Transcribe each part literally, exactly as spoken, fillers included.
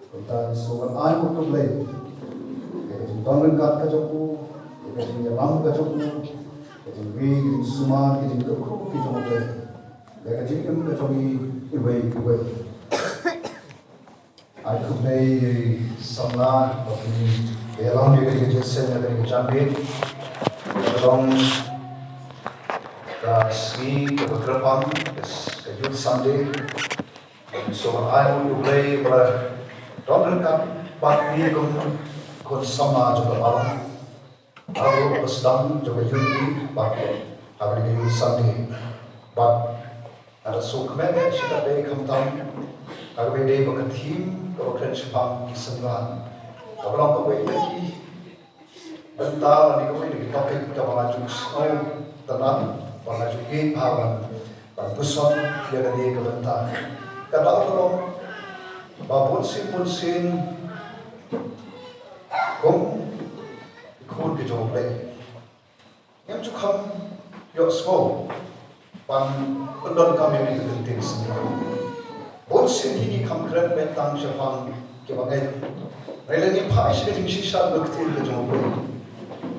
Kumta ngi sngewbha ai nguh ïa U Blei ïa ka jingdon ryngkat ka jong u, ïa ka jingïalam ka jong u, ka jingri, ka jingsumar, ka jingkyrkhu ka jong U Blei ïa ka jingim ka jong ngi iwei pa iwei. Ai khublei ïa i samla ba phi ïalam ïa ka jingïaseng ïa ka jingïaseng. Ka long ka sngi kaba kyrpang, ka Youth Sunday. Sngewbha ai nguh ïa U Blei ba la don ryngkat bad ngi kum khun samla jong ka balang. Haduh ba sdang jong ka Youth Week bad ha kane ka Youth Sunday. Bad nga da sngewkmen eh shi katdei khamtam ha kaba ïadei bad ka theme kaba kren shaphang ki synran. Kaba long kawei na ki bynta lane kawei na ki topic kaba nga ju sngewtynnat bad nga ju ïeit bha ban, ban puson ïa kane ka bynta. Ka daw ka long ba bunsien bunsien kum ki khun ki jong U Blei ngim ju kham ïohsngew ban pyndonkam ïa kane ka ktien synran. Bunsien hi ngi kham kren beit tang shaphang kiba ngeit. Hynrei lada ngi phai sha ka jingshisha ka ktien ka jong U Blei,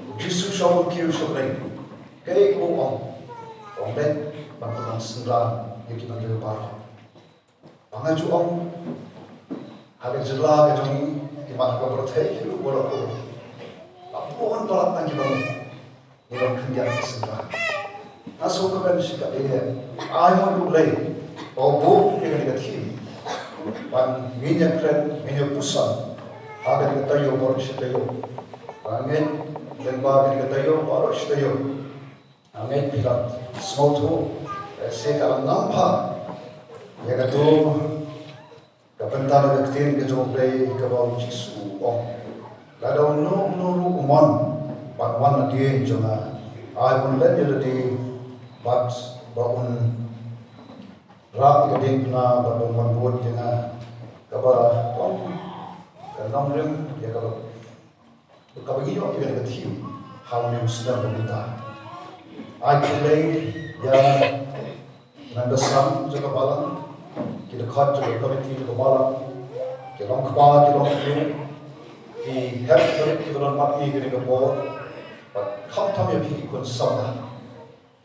U Jisu sha u kiew sha U Blei, kaei kaba u ong? U ong beit ban pynlong synran ïa ki bynriew baroh. Ba nga ju ong ha ka jylla ka jong ngi, ki mat ha ka pyrthei ki ruh baroh, la bun palat tang kiba ngeit. Ngi long khyndiat ki synran. Nga sngewkmen shi katdei, ai nguh ïa U Blei ba u buh ïa kane ka theme ban ngin ïa kren, ngin ïa puson ha kane ka taïew baroh shi taïew. Ba ngin lyngba kane ka taïew baroh shi taïew. Nga ngeit phi la sngewthuh, eh, sha ka la ngam bha ïa kato ka bynta na ka ktien ka jong U Blei kaba U Jisu u ong, lada uno uno ruh u mon ban wan nadien jong nga, ai un leit ïa lade bad ba un rah ïa ka diengphna bad ban wan bud ïa nga. Kaba long ka nongrim ïa kaba kaba ngi ïoh ïa kane ka theme ha une u snem ba mynta. Ai khublei ïa ki nongïalam jong ka balang, ki dkhot jong ka komiti jong ka balang, ki long kpa, ki long kmie, ki hep ki barit kiba don bad ngi kane ka por, bad khamtam ïa phi ki khun samla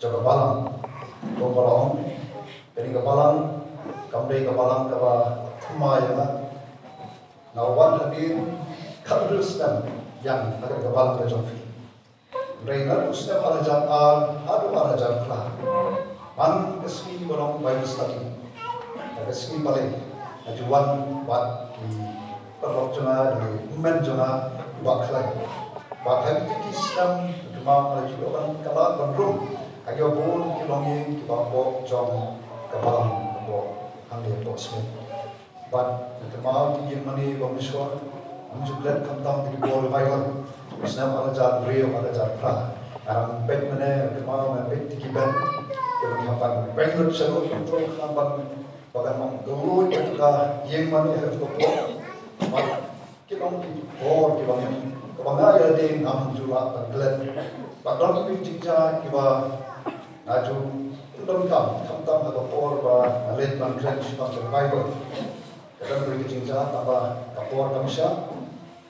jong ka balang. Kumba la ong, kane ka balang kam dei ka balang kaba thymmai ïa nga. Nga wan hadien khathynriew snem ïa nga ha kane ka balang ka jong phi. Hynrei naduh u snem ar hajar ar haduh ar hajar phra, man ka sngi ba long Bible study, ha ka sngi Palei, nga ju wan bad ki paralok jong nga, ki hynmen jong nga, ki bah khlaiñ. Bad ha kito ki snem, ki ma nga la ju ïoh ban kylla ban rung ha kiba bun ki longïing kiba hapoh jong ka balang, hapoh hangne hapoh Smit. Bad nga kynmaw ki ïing mane ba mynshuwa ngam ju klet khamtam ki por revival. Snem ar hajar hynriew, ar hajar phra, nga dang peit mane, nga kynmaw nga peit ki band kiba ngi hap ban peit lut sha lut, to khnang ban ba kan ym kylluid ka ïing mane ha ka por. Bad ki long ki por kiba ngeit, kaba nga ïa lade ngam ju lah ban klet. Bad don ki jingjia kiba nga ju pyndonkam khamtam ha ka por ba nga leit ban kren shaphang ka Bible. Ka don ruh ki jingjia tang ba ka por kam shah.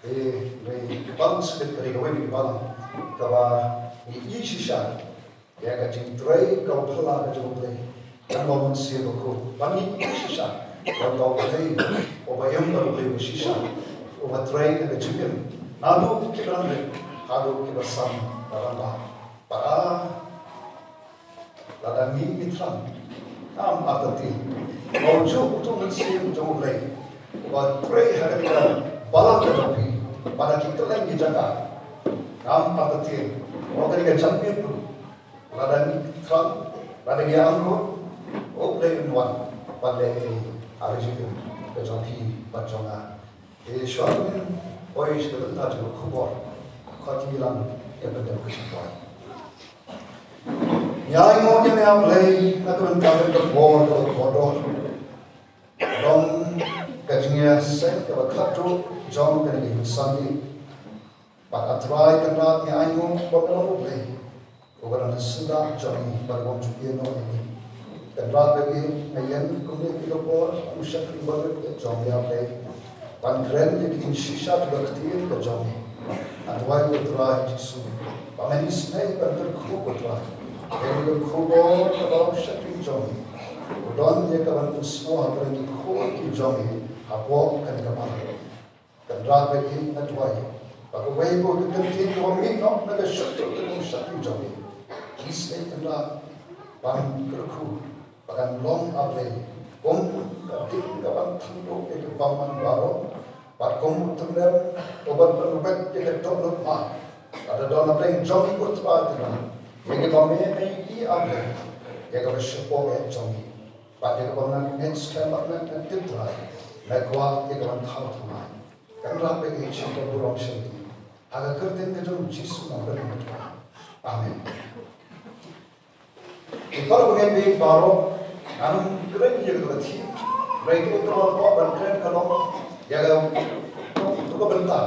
Hynrei ka balang Smit ka dei kawei na ki balang kaba ngi ïohi shisha ïa ka jingtrei kaba phylla ka jong U Blei. Tang ba U Mynsiem Bakhuid, ba ngi ïohi shisha ïa U Blei uba ïeng, ba U Blei uba shisha uba trei ha ka jingim, naduh kiba nang rit haduh kiba san rangbah. Bad lada ngi, ngi thrang, ngam artatien ba u juh uto u Mynsiem jong U Blei uba trei ha kane ka balang ka jong phi, bad ha ki kylleng ki jaka. Ngam artatien ba kane ka janmiet ruh, lada ngi thrang, lada ngi angnud, U Blei un wan ban leh ei ei ha ka jingim ka jong phi bad jong nga. Te shuwa ban poi sha ka bynta jong ka khubor, khot ïa ngi lang ïa ka bynta ka jingpoi. Ngi ainguh ïa me, A Blei, na ka bynta ka por kaba kordor. Long ka jingïaseng kaba khatduh jong kane ka Youth Sunday. Bad A Trai Kynrad, ngi ainguh ba me long U Blei uba don ha syndah jong ngi bad uba ju ïehnoh ïa ngi. Kynrad, ba ngi nga ïeng kumne ha kane ka por, kum u shakri barit jong me, A Blei. ban kren ïa ka jingshisha jong ka ktien ka jong me. Nga duwai ko Trai Jisu ba men isynei ban kyrkhu ko Trai ïa ka khubor kaba long shatei jong me. Ko don ïa ka ban pynsngew ha ka ri ki khun ki jong me hapoh kane ka baroh. Kynrad ba ïeit nga duwai ba kawei ko ka ktien kaba mih noh na ka shyntur ka long shatei jong me. Isynei Kynrad ban kyrkhu ba kan long, A Blei, kum ka ding kaban tangduh ïa ki bymman baroh bad kum u tymmen uban pynwit ïa ka dohnud ma. Lada don na pdeng jong ngi ko Trai Kynrad ïa kiba me ai, A Blei, ïa kaba shapoh eh jong ngi bad ïa kaba ngan ngeit skhem bad ngan tip Trai me kwah ïa kaban thaw thymmai. Kynrad ba ïeit shim ka burom sha ngi ha ka kyrteng ka jong u Jisu nongpynim. Amen. Ki para bangeit baroh, ngan kren ïa ka theme. Hynrei kaba nga kwah ban kren ka long ïa ka, ka bynta,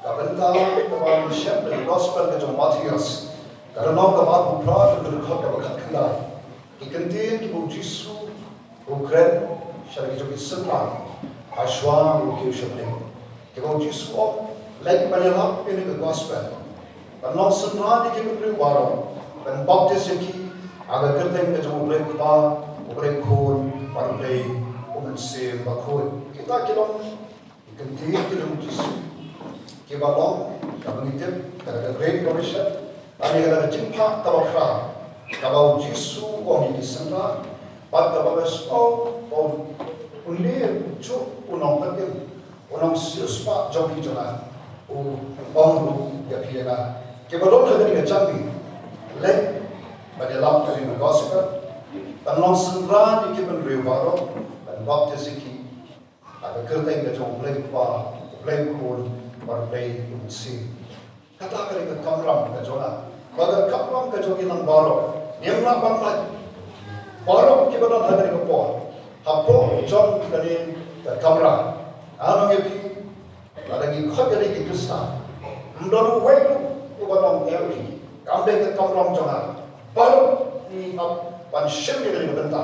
ka bynta kaba ngi shem na ka gospel ka jong u Mathaios, ka lynnong kaba arphew phra, ka dkhot kaba khatkhyndai. Ki kyntien kiba u Jisu u kren sha la ki jong ki synran ha shuwa ba u kiew sha bneng. Kiba u Jisu u ong, leit ban ïalap ïa kane ka gospel, ban long synran ïa ki briew baroh, ban baptis ïa ki ha ka kyrteng ka jong U Blei Kpa, U Blei Khun bad U Blei U Mynsiem Bakhuid. Kita ki long ki kyntien ki jong u Jisu kiba long, kaba ngi tip, ka dei ka Great Commission. Lane ka dei ka jingphah kaba khraw kaba u Jisu u ong ïa ki synran bad kaba ngi sngew ba u Lir, u Juh, u nongpynim, u nongsiewspah jong phi jong nga, u ong ruh ïa phi ïa nga. Kiba don ha kane ka jingmih, leit ban ïalap ïa kane ka gospel, ban long synran ïa ki briew baroh, ban baptis ïa ki ha ka kyrteng ka jong U Blei Kpa, U Blei Khun bad U Blei U Mynsiem. Kata ka dei ka kamram ka jong nga bad ka kamram ka jong ngi lang baroh. Ngim lah ban lait baroh kiba don ha kane ka por hapoh jong kane ka kamra. Nga ong ïa phi, lada ngi khot ïa ki Khristan, ym don uwei ruh uba long L E. Kam dei ka kamram jong nga. Baroh ngi hap ban shim ïa kane ka bynta.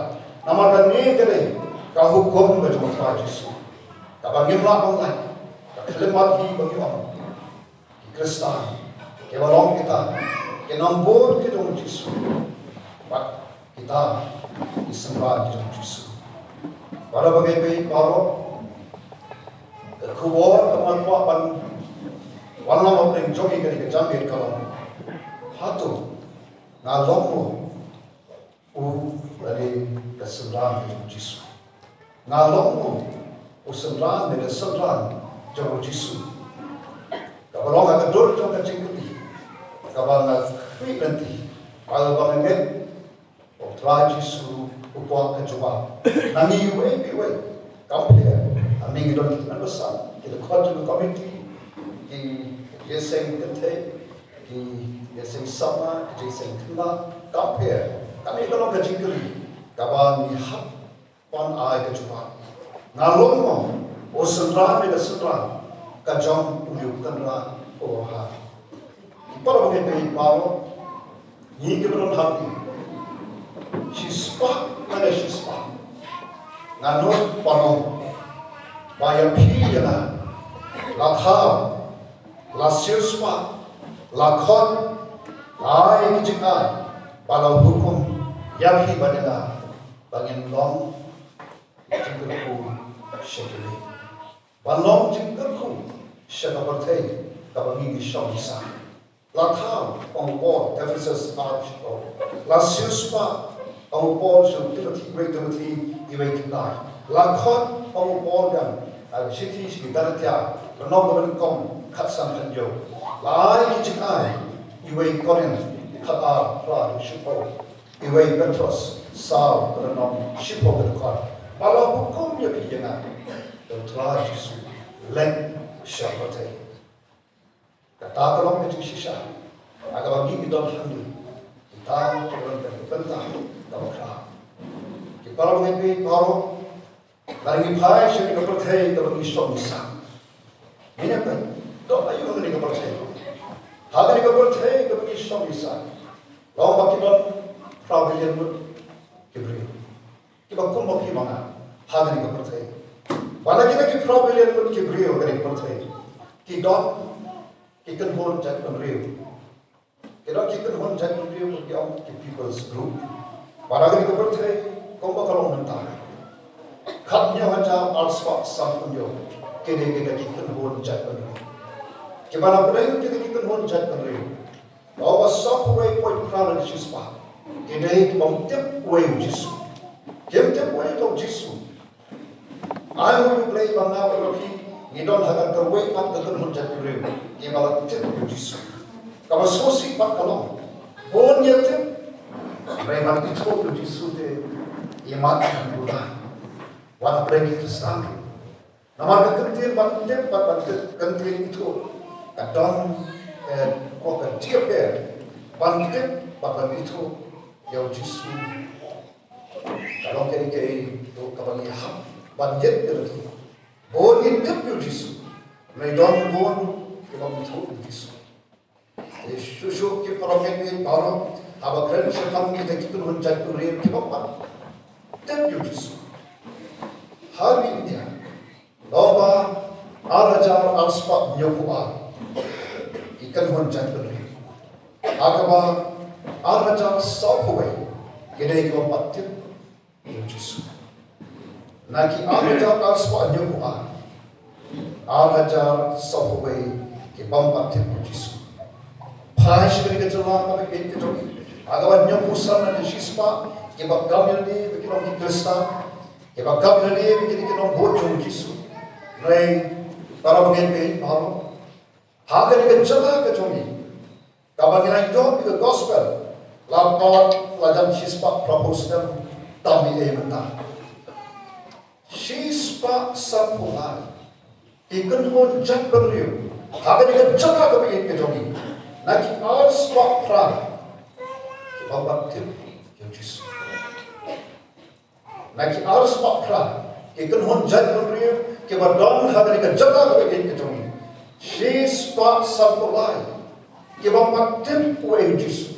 Namar kane ka dei ka hukum ka jong u Trai Jisu kaba ngim lah ban lait. Ka khyllipmat hi ba ngi ong, ki Khristan kiba long kita ki nongbud ki jong u Jisu bad kita ki synran ki jong u Jisu. Para bangeit baroh, ka khubor kaba nga kwah ban wan lang hapdeng jong ngi kane ka jingmih ka long, hato nga long mo u lane ka synran jong u Jisu? Nga long mo u synran ne ka synran jong u Jisu? Kaba long ha ka dur jong ka jingkylli kaba nga khmih lynti, kaba nga ngeit ba u Trai Jisu u kwah ka jubab na ngi iwei pa iwei. Kam pher, ha ngi ngi don ki tymmen basan, ki dkhot jong ka komiti, ki jingïaseng kynthei, ki jingïaseng samla, ki jingïaseng khynnah. Kam pher, kane ka long ka jingkylli kaba ngi hap ban ai ka jubab. Nga long mo u synran ne ka synran ka jong une u Kynrad uba bha? Ki para bangeit baroh, ngi kiba don hangne, shispah lane shispah, nga nud ban ong ba ïa phi ïa nga, la thaw, la siewspah, la khot, la ai ki jingai bad la hukum ïa phi bad ïa nga ba ngin long jingkyrkhu sha ki lei, ban long jingkyrkhu sha ka pyrthei kaba ngi ngi shong ngi sah. La thaw, ong u Paul, Ephesus ar, shiphew. La siewspah, ong u Paul sha u Timothy, wei Timothy, iwei khyndai. La khot, ong u Paul, ïa ka shithi sha ki Galatia, lynnong kaba nyngkong, khatsan khathynñiew. La ai ki jingai, iwei Korinth, khatar, phra, shiphew. Iwei Petros, saw, lynnong, shiphew, ka dkhot. Ba la hukum ïa phi ïa nga da u Trai Jisu, leit sha pyrthei. Kata ka long ka jingshisha ha kaba ngi ngi don hangne. Kita ki don ka bynta kaba khraw. Ki para bangeit baroh, lada ngi phai sha kane ka pyrthei kaba ngi shong ngi sah, ngin ïa peit, don aïu ha kane ka pyrthei? Ha kane ka pyrthei kaba ngi shong ngi sah, long ba ki don phra billion ngut ki briew kiba kum ma phi ma nga ha kane ka pyrthei. Ba na kita ki phra billion ngut ki briew ha kane ka pyrthei, ki don ki kynhun jaitbynriew. Ki don ki kynhun jaitbynriew, ki ong ki people's group. Ba na kane ka pyrthei kumba ka long mynta, khathynñiew hajar arspah sanphew hynñiew ki dei kita ki kynhun jaitbynriew. Kiba la pdeng kita ki kynhun jaitbynriew, ba sawphew wei point phra na ka shispah ki dei ki bym tip uei u Jisu. Kim tip uei u Jisu. Ai nguh ïa U Blei ba nga bad phi ngi don ha kawei pat ka kynhun jaitbynriew kiba la tip ïa u Jisu. Kaba sngewsih pat ka long, bun ngi tip, hynrei ban ithuh ïa u Jisu te, imat ngi bun, wat hapdeng ki Khristan. Namar ka kyntien ban tip bad ban tip, kyntien ithuh, ka don, eh, ka jingïapher ban tip bad ban ithuh ïa u Jisu. Ka long kaei kaei ruh kaba ngi hap ban ïeit ïa lade. Bun ngi tip ïa u Jisu, hynrei don bun kiba ym tip ïa u Jisu. Te shuh shuh ki parabangeit baroh, haba kren shaphang kita ki kynhun jaitbynriew kiba ym pat tip ïa u Jisu. Ha ri India, long ba ar hajar arspah hynñiewphew ar ki kynhun jaitbynriew, ha kaba ar hajar sawphew wei ki dei kiba ym pat tip ïa u Jisu. Na ki ar hajar arspah hynñiewphew ar, ar hajar sawphew wei kiba ym pat tip ïa u Jisu. Phai sha kane ka jylla kaba ïeit ka jong ngi, ha kaba hynñiewphew san na ki shispah kiba kam ïa lade ba ki long ki Khristan, kiba kam ïa lade ba ki dei ki nongbud jong u Jisu. Hynrei parabangeit baroh, ha kane ka jylla ka jong ngi, kaba ngi la ïoh ïa ka gospel la pat la jan shispah phraphew snem, tam ïa mynta. Shispah sanphew lai ki kynhun jaitbynriew ha kane ka jylla kaba ïeit ka jong ngi, na ki arspah phra kiba ym pat tip ïa u Jisu. Na ki arspah phra ki kynhun jaitbynriew kiba don ha kane ka jylla kaba ïeit ka jong ngi, shispah sanphew lai kiba ym pat tip uei u Jisu.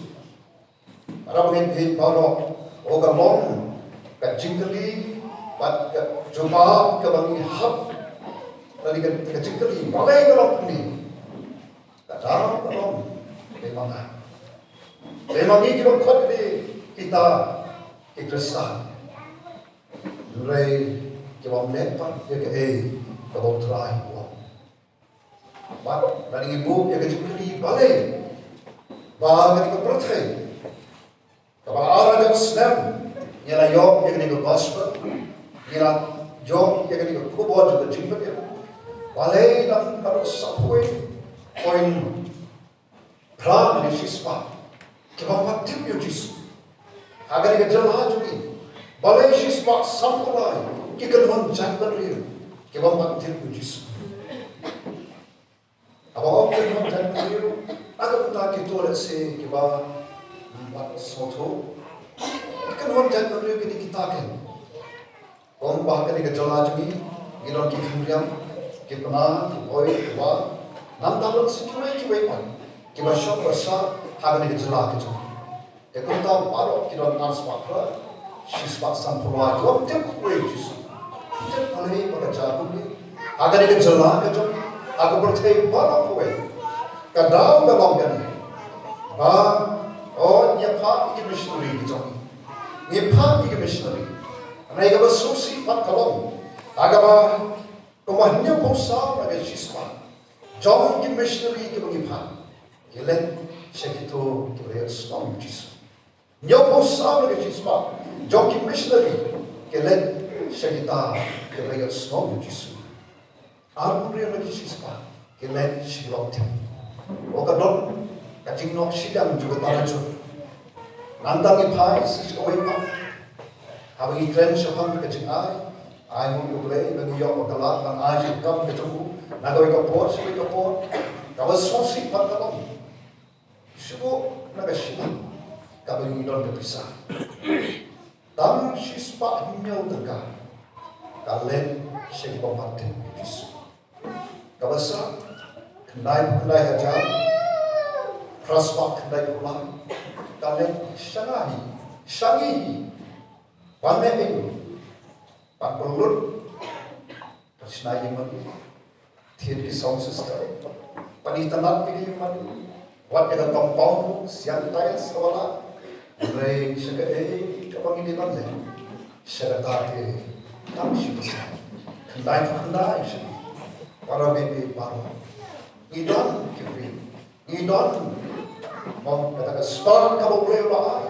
Parabangeit baroh, oh ka long ka jingkylli bad ka jubab kaba ngi hap, lane ka, ka jingkylli, balei ka long kumne? Ka daw ka long, dei ma nga, dei ma ngi kiba khot ïa kita ki Khristan, hynrei kiba ym leh pat ïa kaei kaba U Trai u ong. Bad lada ngi buh ïa ka jingkylli, balei ba kane ka pyrthei kaba ar hajar snem ngi la ïoh ïa kane ka gospel, ngi la ïoh ïa kane ka khubor jong ka jingpynim, balei dang haduh sawphew wei point phra na ki shispah kiba ym pat tip ïa u Jisu? Ha kane ka jylla jong ngi, balei shispah sanphew lai ki kynhun jaitbynriew kiba ym pat tip ïa u Jisu? Haba ong kynhun jaitbynriew, ka mut kito lehse kiba ym pat sngewthuh. Kynhun jaitbynriew kine kita kin, kumba ha kane ka jylla jong ngi, ngi don ki khynriam, ki kmie, ki bhoi, ki wah, nangta don sa kiwei kiwei pat kiba shong ba sah ha kane ka jylla ka jong ngi. Te kumta baroh ki don arspah phra, shispah sanphew lai kiba ym tip uei u Jisu. Ym tip balei ba ka jia kumne ha kane ka jylla ka jong ngi, ha ka pyrthei baroh kawei. Ka daw ka long kane ba, oh, ngi ïa phah ïa ki missionary ki jong ngi. Ngi phah ïa ki missionary. Hynrei kaba sngewsih pat ka long, ha kaba kumba hynñiewphew saw na ka shispah jong ki missionary kiba ngi phah ki leit sha kito kiba la ïohsngew ïa u Jisu. Hynñiewphew saw na ka shispah jong ki missionary ki leit sha kita kiba la ïohsngew ïa u Jisu. Arphew hynriew na ka shispah ki leit sha ki longthiang. Oh, ka don ka jingnoh shiliang jong kata ka jur. Nangta ngi phai sa sha kawei pat. Haba ngi kren shaphang ka jingai, ai nguh ïa U Blei ba ngi ïoh ba ka lad ban ai sha ka kam ka jong u na kawei ka por sha kawei ka por. Kaba sngewsih pat ka long, shu buh na ka shilling kaba ngi don ka pisa, tang shispah hynñiew tyngka ka leit sha kiba ym pat tip ïa u Jisu. Kaba sah, khyndaiphew khyndai hajar phraspah khyndaiphew lai ka leit sha nga hi, sha ngi hi, ban leh ei, ban pynlut ka Shna ïing mane, thied ki sound system, pyni tynnad ïa ka ïing mane, wat ïa ka compound, siang tiles kaba lah. Hynrei sha kaei kaba ngi dei ban leh, sha kata te kam shu pisa. Khyndai khyndai sha, para bangeit baroh, ngi don ki free, ngi don, mo, kata ka spark kaba U Blei u la ai.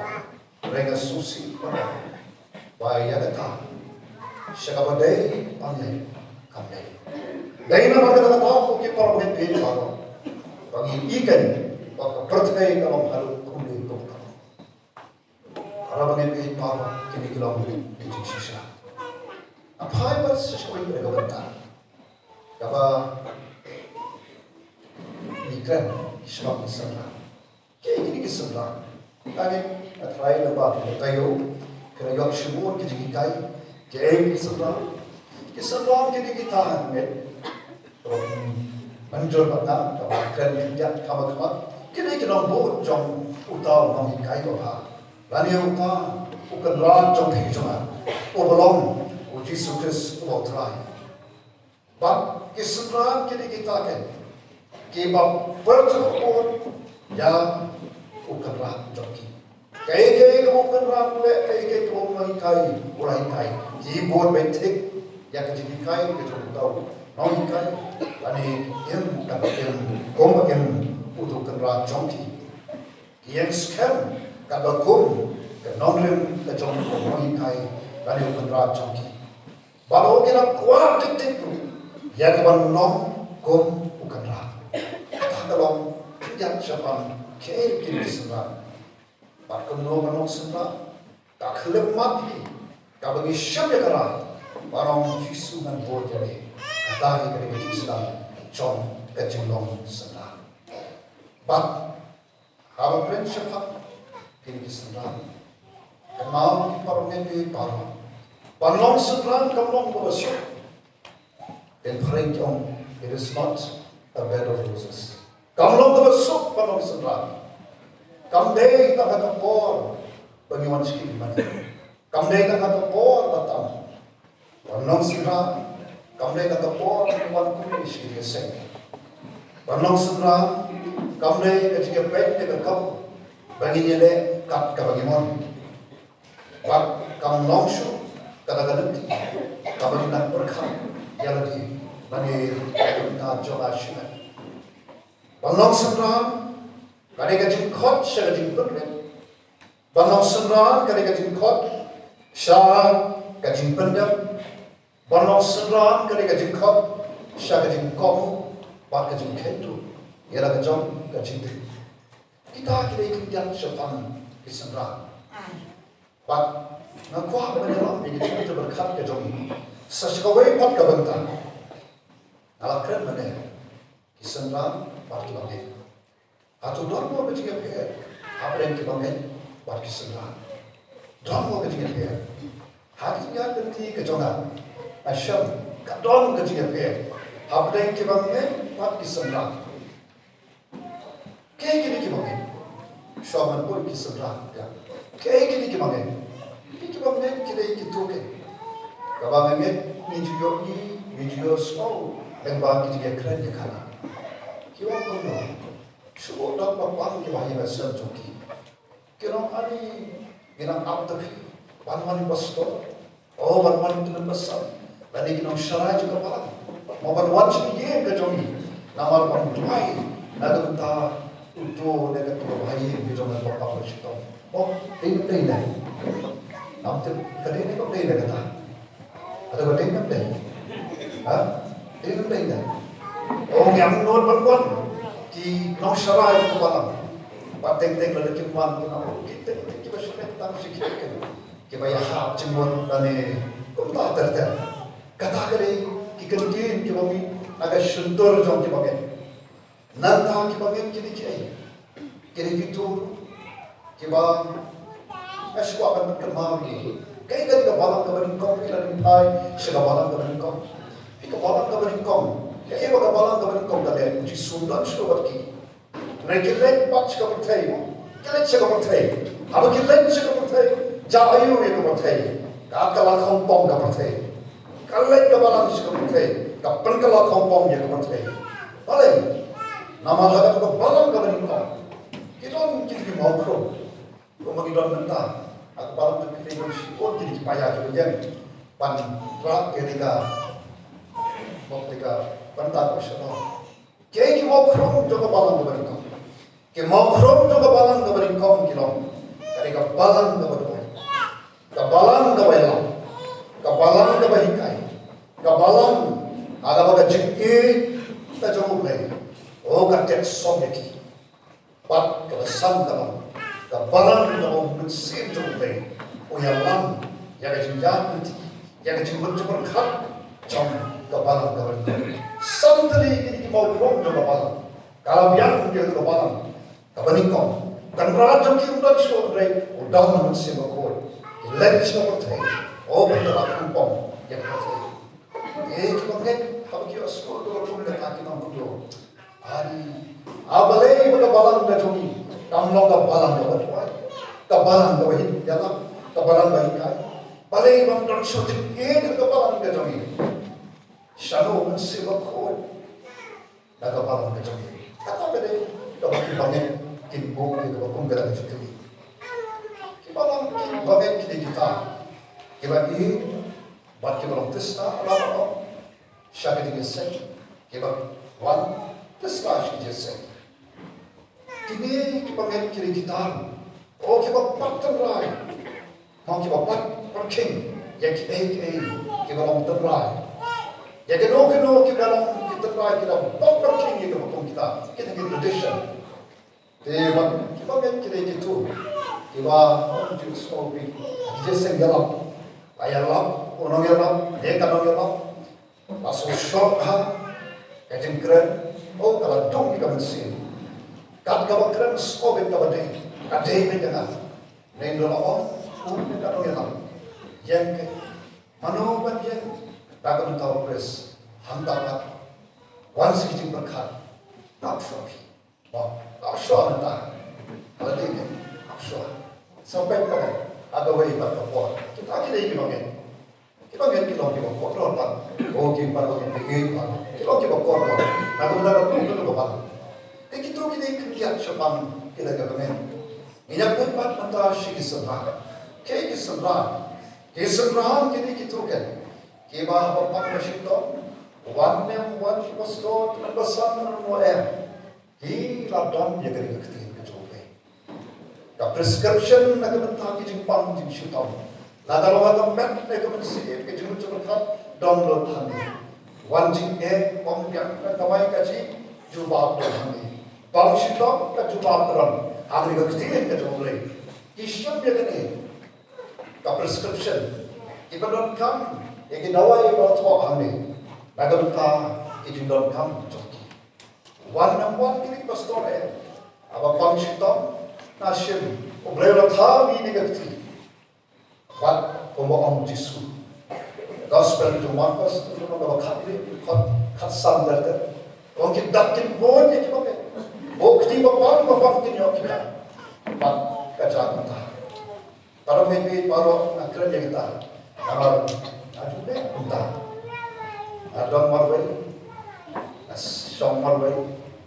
Hynrei nga sngewsih ba ïa kata, sha kaba dei ban leh, kam dei. Dei namar kata ka daw, ko ki para bangeit baroh, ba ngi ïohi ba ka pyrthei ka long haduh kumne kumta. Para bangeit baroh, kine ki long ki jingshisha. Nga phai pat sha kawei ka bynta kaba ngi kren shaphang synran. Kiei kine ki synran? Tang ïa nga trai lyngba ki taïew, phi la ïoh shibun ki jinghikai. Kiei ki synran? Ki synran kine kita hangne, mynjur bad nga, kaba kren khyndiat kham kham, kine ki nongbud jong uta u nonghikai babha, lane uta u Kynrad jong phi jong nga, uba long U Jisu Khrist uba U Trai. Bad ki synran kine kita ken, kiba pyrthuh bun ïa u Kynrad jong ki. Kaei kaei kaba u Kynrad u leh, kaei kaei kaba u nonghikai u la hikai, ki bud beit thik ïa ka jinghikai ka jong uta u nonghikai, lane im, katba im, kumba im uta u Kynrad jong ki. Ki ïeng skhem katba kum ka nongrim ka jong u nonghikai, lane u Kynrad jong ki. Baroh ki la kwah tik tik ruh ïa kaban long kum u Kynrad. Kata ka long khyndiat shaphang kiei kine ki synran. Bad kumno ban long synran? Ka khyllipmat hi kaba ngi shim ïa ka rai, ba nong Jisu ngan bud ïa me. Kata hi ka dei ka jingsdang jong ka jinglong synran. Bad haba kren shaphang kine ki synran, kynmaw ki para bangeit baroh, ban long synran kam long kaba suk. Phareng ki ong, it is not a bed of roses. Kam long kaba suk ban long synran. Kam dei tang ha ka por ba ngi wan sha ki mane. Kam dei tang ha ka por ba tam. Ban long synran kam dei tang ha ka por ba ngi wan kumne sha ki ïing seng. Ban long synran kam dei ka jingïapeit ïa ka kam ba ngin ïaleh kat kaba ngi mon. Bad kam long shuh kata ka lynti kaba ngin nang pyrkhat ïa lade, mane ka bynta jong ka shimet. Ban long synran ka dei ka jingkhot sha ka jingpynrit. Ban long synran ka dei ka jingkhot sha ka jingpyndem. Ban long synran ka dei ka jingkhot sha ka jingkohnguh bad ka jingkhein ïa la ka jong ka jingtip. Kita ki dei ki khyndiat shaphang ki synran. Bad nga kwah ban ïalam ïa ka jingpyrkhat ka jong ngi sa sha kawei pat ka bynta. Nga la kren mynne, ki synran bad ki bangeit. Hato don mo ka jingïapher hapdeng ki bangeit bad ki synran? Don mo ka jingïapher? Ha ki ïa ka lynti ka jong nga, nga shem ka don ka jingïapher hapdeng ki bangeit bad ki synran. Kiei kine ki bangeit? Shuwa ngan poi ki synran, ïa. Kiei kine ki bangeit? Kine ki bangeit ki dei kito keiñ kaba nga ngeit ngi ju ïohi, ngi ju ïohsngew lyngba ki jingïakren ïakhana. Ki ong kumno? Shu don ba pang kiba ha ïing ha sem jong ki. Ki ong, ani, ngi nang ap da phi ban wan pastor, o ban wan khynnah pastor, lane ki nongsharai jong ka balang, mo ban wan sha ka ïing ka jong ngi, namar ban duwai na ka bynta uto ne kato uba ha ïing ka jong ngi ba pang ba shitom. O, dei ne ym dei ne? Ngam tip ka dei ne kam dei ne kata. Hato ka dei ne ym dei? Ha? Dei ne ym dei ne? O, ngi ym nud ban wan ki nongsharai ka balang. Ba teng teng lada kim wan, ki nang, ki teng teng kiba shu leit tang sha ki, kiba ïahap jingmut lane kumta ter ter. Kata ka dei ki kyntien kiba mih na ka shyntur jong ki bangeit. Nangta ki bangeit ki dei kiei? Ki dei kito kiba, nga shu kwah ban pynkynmaw ïa ki. Kaei kane ka balang kaba nyngkong, phi la dang phai sha ka balang kaba nyngkong. Phi, ka balang kaba nyngkong, kaei ba ka balang kaba nyngkong ka leh? U Jisu u don shuh bad ki. Hynrei ki leit pat sha ka pyrthei, ki leit sha ka pyrthei. Haba ki leit sha ka pyrthei, jia aiu ïa ka pyrthei? Ka, ka la khongpong ka pyrthei. Ka leit ka balang sha ka pyrthei. ka pynkylla khongpong ïa ka pyrthei. Balei? Namar ha kata ka balang kaba nyngkong ki don kito ki mawkhrum. Kumba ki don mynta ha ka balang ka pyrthei, don shibun kito ki paia kiba ïeng ban rah ïa kata ka, ïa kata ka bynta kaba sha bor. Kiei ki mawkhrum jong ka balang kaba nyngkong? Ki mawkhrum jong ka balang kaba nyngkong ki long: ka dei ka balang kaba duwai, ka balang kaba ïalam, ka balang kaba hikai, ka balang ha kaba ka jingïeit ka jong U Blei, oh, ka tek song ïa ki. Bad kaba san ka long ka balang kaba U Mynsiem jong U Blei u ïalam ïa ka jingïaid lynti, ïa ka jingmut jingpyrkhat jong ka balang kaba nyngkong. San tylli kine ki mawkhrum jong ka balang ka la biang ïa ka balang kaba nyngkong. Kynrad jong ki um don shuh, hynrei u don U Mynsiem Bakhuid. Ki leit sha ka pyrthei, oh, ban kylla khongpong ïa ka pyrthei. Eh, kiba ngeit haba ki ïohsngew ïa ka kum kata ki nongkynduh. Ani, ah, balei ba ka balang ka jong ngi kam long ka balang kaba duwai, ka balang kaba ïalam, ka balang ba hikai? Balei bym don shuh jingïeit ha ka balang ka jong ngi? Shano U Mynsiem Bakhuid na ka balang ka jong ngi? Kata ka dei kaba kiba ngeit kin buh ïa kaba kum kata ka jingkylli. Kiba long, kiba ngeit ki dei kita kiba ïeit bad kiba long tista, la ba ong sha ka jingïaseng, kiba wan tista sha ka jingïaseng. Kine kiba ngeit ki dei kita, oh, kiba pat tynrai, mo, kiba pat pyrkhing ïa kiei kiei kiba long tynrai, ïa kino kino kiba long ki tynrai, kiba pat pyrkhing ïa kiba kum kita, kita ki tradition. Te bad kiba ngeit ki dei kito kiba, oh, ju sngewbha ki jingïaseng, ïalap, la ïalap u nongïalap ne ka nongïalap, la shu shoh ha ka jingkren, oh, ka la dung ïa ka mynsiem. Kat kaba kren sngewbha kaba dei, ka dei beit ïa nga. Nangno la ong u ne ka nongïalap, ïeng, mano ban ïeng da ka bynta U Khrist? Hangta pat wan sha ka jingpyrkhat, ap shuwa phi. Mo, ap shuwa mynta. Ka la dei ne ap shuwa? Sa peit pat ha kawei pat ka por. Kita ki dei kiba ngeit. Kiba ngeit ki long kiba kordor pat. Oh, ki pat long kiba ngeit pat, ki long kiba kordor. Na ka bynta ka tu ka tu ka pat. Te kito ki dei khyndiat shaphang kita kiba ngeit. Ngin ïa peit pat mynta sha ki synran. Kiei ki synran? Ki synran ki dei kito ken kiba haba pang ka shitom, wan ne ym wan ki pastor, ki nongbasan ne ym wan, ki la don ïa kane ka ktien ka jong U Blei. Ka prescription na ka bynta ki jingpang jingshitom, lada long ha ka met ne ka mynsiem, ka jingmut jingpyrkhat, don lut hangne. Wan jingeh, wan biang, ka kamai kajih, jubab don hangne. Pang shitom, ka jubab don hangne, ka ktien ka jong U Blei. Ki shim ïa kane ka prescription, kiba donkam ïa ki dawai ba thoh hangne na ka bynta ki jingdonkam jong ki. Wan ne ym wan ki pastor eh, haba pang shitom, nga shim, U Blei u la thaw ïa kane ka kti. Bad kumba ong Jisu, Gospel jong u Markos, lynnong kaba khatlai, dkhot khatsan, ter ter, ong ki dak kin bud ïa kiba pang. Bad kti ba pang ba pang kin ïoh kiba pang. Bad ka jia kumta. Baroh, mei mei baroh, nga kren ïa kata namar nga ju leh kumta. Nga don marwei, nga shong marwei,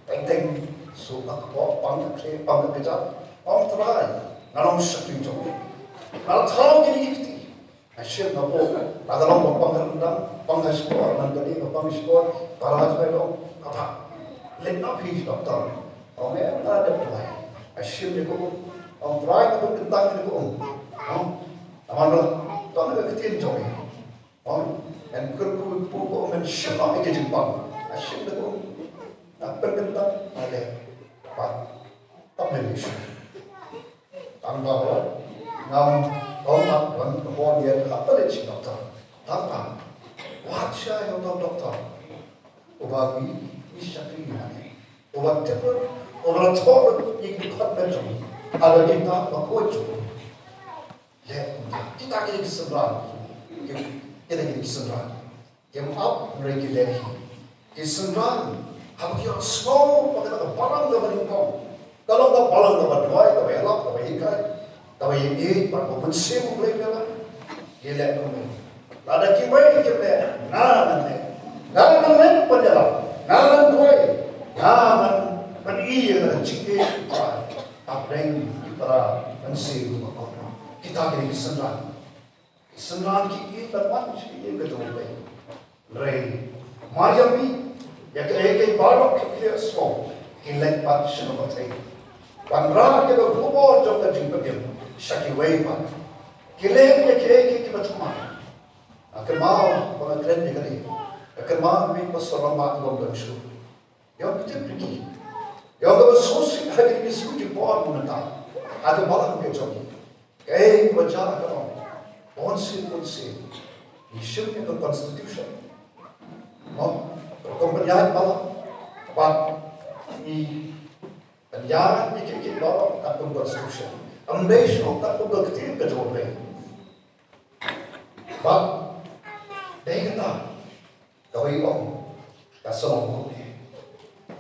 teng teng shu, nga kpoh, pang ka khlieh, pang ka kjat. Ong Trai, nga long shakri jong me. Nga la thaw kine ki kti. Nga shim, nga buh, lada long ba pang ha ryndang, pang ha shkor, ngan kane ba pang ha shkor, para jong me long kata. Leit noh phi sha doktor. Ong me, nga dep duwai. Nga shim ïa ka um. Ong Trai, nga pynkyntang ïa ka um. Ong, namar ba la don ka ktien jong me. Ong, men kyrkhu, kyrkhu ka um, men shim noh ïa ka jingpang. Nga shim ïa ka um, nga pynkyntang, nga leh. Pat tang lei lei shuh. Tang ba wan, ngam ong, ap wan ka bor ïa ka pynleit sha doktor. Tang ba wat shai ïa u doktor uba ngi, ngi shakri ïa u, uba tip lut, uba la thoh lut ïa ki dkhot met jong ngi, ha ka kitab bakhuid jong ngi. Leh kumta. Kita ki dei ki synran. Kita ki dei ki synran. Kim ap, hynrei ki leh hi. Ki synran, haba ki ïohsngew ba kata ka balang kaba nyngkong ka long ka balang kaba duwai, kaba ïalap, kaba hikai, kaba ïeit bad kaba mynsiem U Blei u ïalam, ki leh kumne. Lada kiwei kim leh, nga ngan leh. Nga ngan leh ban ïalam, nga ngan duwai, nga ngan pyni ïa ka jingïeit U Trai hapdeng ki para mynsiem ba kordor. Kita ki dei ki synran. Ki synran ki ïeit ban wan sha ka ïing ka jong U Blei. Hynrei mar ïa mi, ïa kaei kaei baroh ki phi ïohsngew, ki leit pat sha ka pyrthei. Ban rah ïa ka khubor jong ka jingpynim sha kiwei pat. Ki leh ïa kaei kaei kiba thymmai. Nga kynmaw ba nga kren ïa kane, nga kynmaw ïa u Pastor Rangbah Ingkongdonshu. Ïa u Peter Pricky, ïa u kaba sngewsih ha kine ki sngi ki por mynta ha ka balang ka jong ngi. Kaei kaba jia ka long, bunsien bunsien ngi shim ïa ka constitution, mo, ka rukom pynïaid balang, bad ngi pynïaid ïa kiei kiei baroh katkum constitution. Ym dei shuh katkum ka ktien ka jong U Blei. Bad dei kata kawei ong ka song.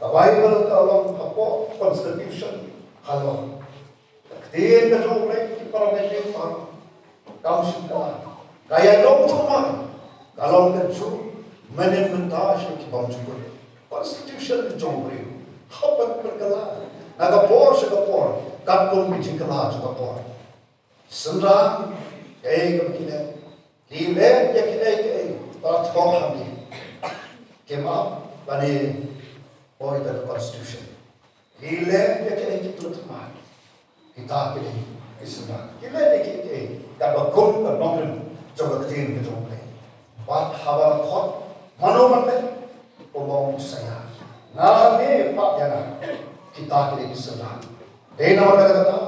Ka Baibl ka long hapoh constitution halor ka ktien ka jong U Blei. Ki para bangeit, kam shym kylla, ka ïalong thymmai, ka long kajuh mynnin mynta sha ki bymjukut. Constitution jong U Blei hap ban pynkylla na ka por sha ka por katkum ki jingkylla jong ka por. Synran, kaei kaba ki leh, ki leh ïa kaei kaei ba la thoh hangne. Kim ap ban poi da ka constitution. Ki leh ïa kaei kaei ba la thoh hangne. Kita ki dei ki synran. Ki leh ïa kaei kaei kaba kum ka nongrim jong ka ktien ka jong U Blei. Bad haba la khot, mano ban leh? Kumba ong u Isaïah, nga ne pat ïa nga. Kita ki dei ki synran. Dei namar kata,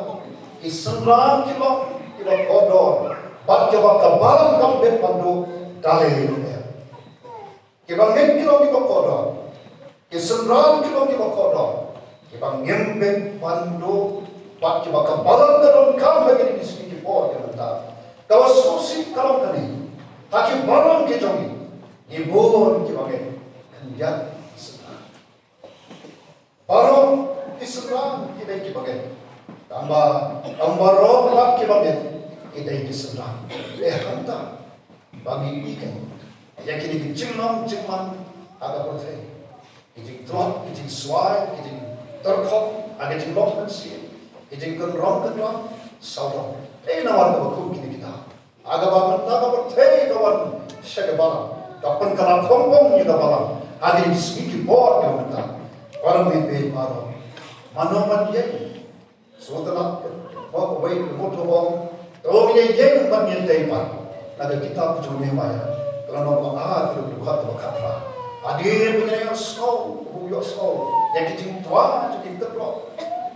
ki synran ki long kiba kordor bad kiba ka balang kam bit ban duh da lei lei. Kiba ngeit ki long kiba kordor. Ki synran ki long kiba kordor, kiba ngim bit ban duh bad kiba ka balang ka donkam ha kine ki sngi ki por ki mynta. Kaba sngewsih ka long kane, ha ki balang ki jong ngi, ngi bun kiba ngeit khyndiat ki synran. Baroh ki synran ki dei kiba ngeit. Tangba ym baroh pat kiba ngeit ki dei ki synran. Eh, hangta ba ngi ïohi ïa kine ki jinglong jingman ha ka pyrthei. Ki jingtlot, ki jingswai, ki jingtyrkhong, ha ki jinglong mynsiem, ki jingkynrong kynrong sawdong. Dei namar kaba kum kine kita. Ha kaba mynta ka pyrthei ka wan sha ka balang, ka pynkylla khongpong ïa ka balang ha kine ki sngi ki por ki mynta. Para bangeit baroh, mano ban ïeng? Sngewtynnat ba kawei ka mut ka ong, to ngin ïeng ban ïatei pat. Na ka kitab ka jong u Nehemiah ka lynnong ba ar, ka dkhot kaba khatphra. Hadien ba ngin ïohsngew, u ïohsngew ïa ki jingtwa jong ki kynroh,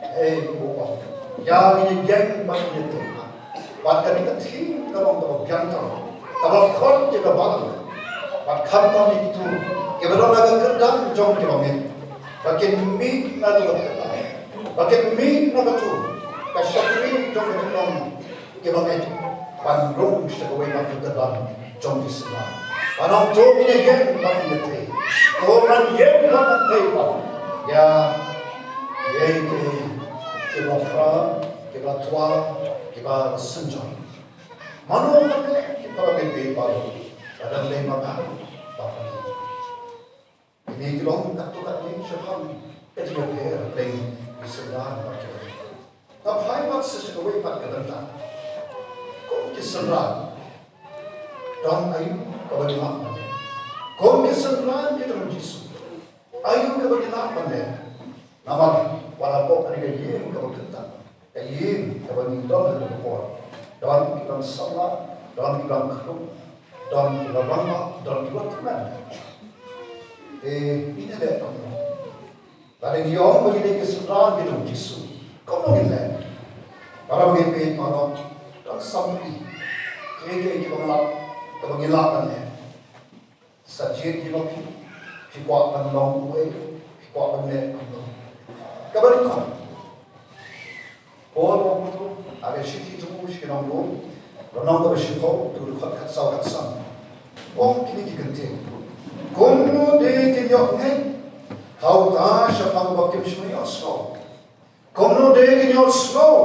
hei u ong, ïa ngin ïeng ban ïatei pat. Bad kane ka theme ka long kaba biang tam, kaba khot ïa ka balang. Bad khamtam ïa kito kiba don ha ka kyrdan jong kiba ngeit, ba kin mih na ka kyrdan, ba kin mih na kato ka shakri jong ka kyrdan kiba ngeit, ban rung sha kawei pat ka kyrdan jong ki synran. Ban ong to ngin ïeng ban ïatei, to ngin ïeng ban ïatei pat ïa kiei kiei kiba khraw, kiba twa, kiba synjor. Mano ban leh? Ki para bangeit baroh, ka dang dei ma nga bad ma phi. Kine ki long katto katne shaphang ka jingïapher hapdeng ki synran bad ki para bangeit. Nga phai pat sa sha kawei pat ka bynta. Kum ki synran, don aïu kaba ngi lah ban leh? Kum ki synran ki jong u Jisu, aïu kaba ngi lah ban leh? Namar wat la hapoh kane ka ïing kaba kynta, ka ïing kaba ngi don ha kane ka por, don kiba samla, don kiba khrum, don kiba rangbah, don kiba tymmen. Te ngin ïaleh kumno? Lada ngi ong ba ngi dei ki synran ki jong u Jisu, kumno ngin leh? Para bangeit baroh, to ngin sam ïa kiei kiei kiba ngi lah, kiba ngi lah ban leh. Sa jied ïa ma phi, phi kwah ban long uei, phi kwah ban leh kumno. Kaba nyngkong, Paul u ong ha ka shithi jong u sha ki nong Rom, lynnong kaba shiphew, dkhot khatsaw khatsan, u ong kine ki kyntien: Kumno de kin ïoh ngeit ha uta shaphang ba kim shym la ïohsngew? Kumno de kin ïohsngew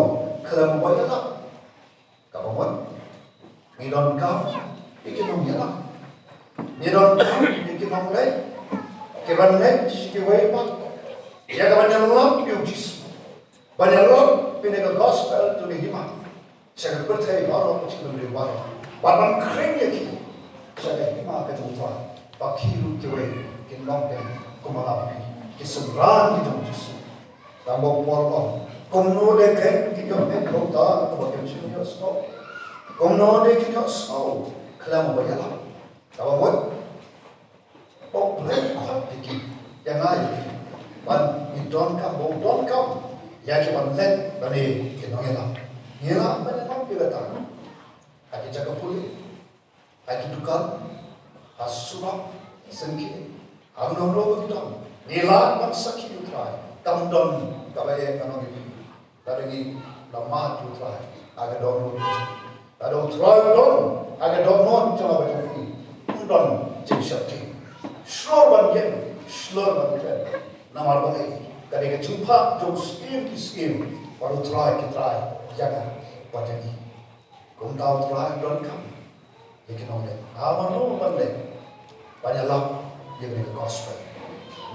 khlem uba ïalap? Kaba mut, ngi donkam ïa ki nongïalap. Ngi donkam ïa ki ki nongleit, ki ban leit sha kiwei pat ïa ka ban ïalap ïa u Jisu, ban ïalap ïa kane ka gospel to the hima sha ka pyrthei baroh, sha ka pyrthei baroh, ban ban khring ïa ki sha ka hima ka jong u Trai, ba ki ruh kiwei kin long tang kum ma nga bad phi, ki synran ki jong u Jisu. Tang ba u Paul u ong, kumno de kein kin ïoh met kumta, kumba kim shym ïohsngew? Kumno de kin ïohsngew khlem ba ïalap? Kaba mut, U Blei u khot ïa ki, ïa nga ïa phi, ban ngi donkam, ba u donkam ïa ki ban leit ban ïa ki nongïalap. Ngi lah ban ïalap ïa kata ha ki jaka pule, ha ki dukan, ha surok, ha syngkien, ha kano kano ba ki don. Ngi lah ban sakhi ïa u Trai, kam don kaba ïeng na ngi. Lada ngi la mad ïa u Trai ha ka dohnud, lada u Trai u don ha ka dohnud jong nga bad jong phi, um don jingsheptieng. Shlur ban ïeng, shlur ban kren. Namar balei? Ka dei ka jingpang jong u Syiem ki syiem bad u Trai ki trai ïa nga bad ïa phi. Kumta u Trai u donkam ïa ki nongleit. Nga mano ban leit ban ïalap ïa kane ka gospel?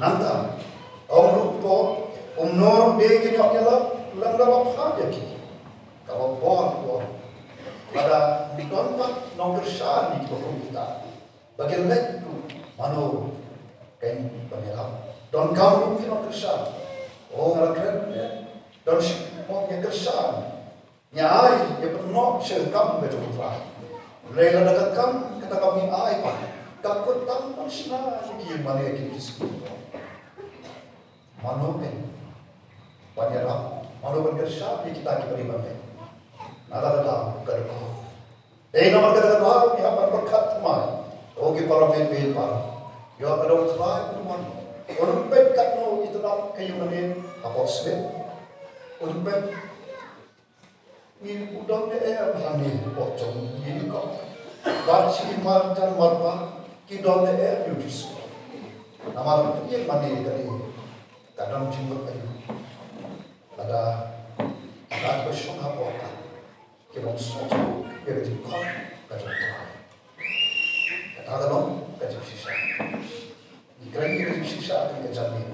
Nangta ong ruh u Paul, kumno ruh de kin ïoh ïalap lada ym phah ïa ki? Kaba u Paul u ong, lada ym don pat nongkyrshan ïa kiba kum kita, ba kin leit ruh mano kein ban ïalap? Donkam ruh ki nongkyrshan. O, nga la kren, don shibun ki nongkyrshan. Ngi ai ïa pynnoh sha ka kam ka jong u Trai. Hynrei lada ka kam kata kaba ngi ai pat ka kut tang ban shna ïa ki mane ïa ki, ki sku. Mano kein ban ïarap, mano ban kyrshan ïa kita kiba dei ban leit? Nada ka daw ka dei ko. Dei namar kata ka daw ngi hap ban pyrkhat thymmai, ko ki para bangeit baroh. Ïoh ka daw u Trai un wan, un peit katno i tnat ka ïing mane hapoh slit. Un peit Ngi u don ne em hangne hapoh jong ngi ko? Bad shi mar jan mar ba ki don ne em ïa u Jisu? Namar ïa mane ka dei ka dang jingmut aïu lada ka ba shong hapoh ka ki bym sngewthuh ïa ka jingkhot ka jong u Trai. Kata ka long ka jingshisha. Ngi kren ïa ka jingshisha ha kane ka janmiet.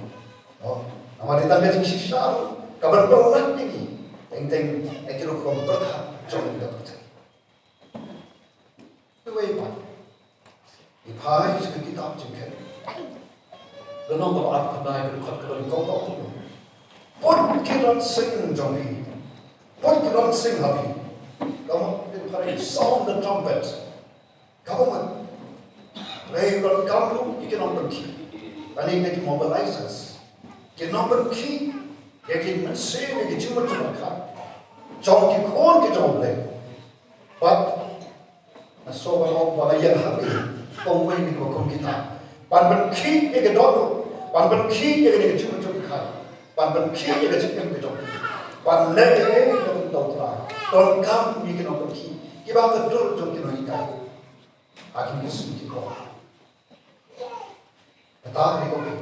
Mo, namar dei tang ka jingshisha ruh ka ban pynlah ïa ngi teng teng ïa ki rukom pyrkhat jong ngi ka pyrthei. Kawei pat, ngi phai sha ka kitab Jingkheiñ, lynnong kaba arphew khyndai, ka dkhot kaba nyngkong ka ong, put ki rok sing jong phi, put ki rok sing ha phi. Ka mut, phi phai, sound the trumpet. Ka mut, hynrei u donkam ruh ïa ki nongpynkhih, lane ïa ki mobilizers, ki nongpynkhih ïa ki mynsiem, ïa ki jingmut jingpyrkhat jong ki khun ki jong U Blei. Bad nga sngewbha ban ong ba nga ïeng ha phi kum uwei na ki kum kita, ban pynkhih ïa ka dohnud, ban pynkhih ïa ka jingmut jingpyrkhat, ban pynkhih ïa ka jingim ka jong phi, ban leh ïa ka jingim ka jong U Trai. Donkam ïa ki nongpynkhih kiba ha ka dur jong ki nonghikai ha kine ki sngi ki por. Kata ka dei kawei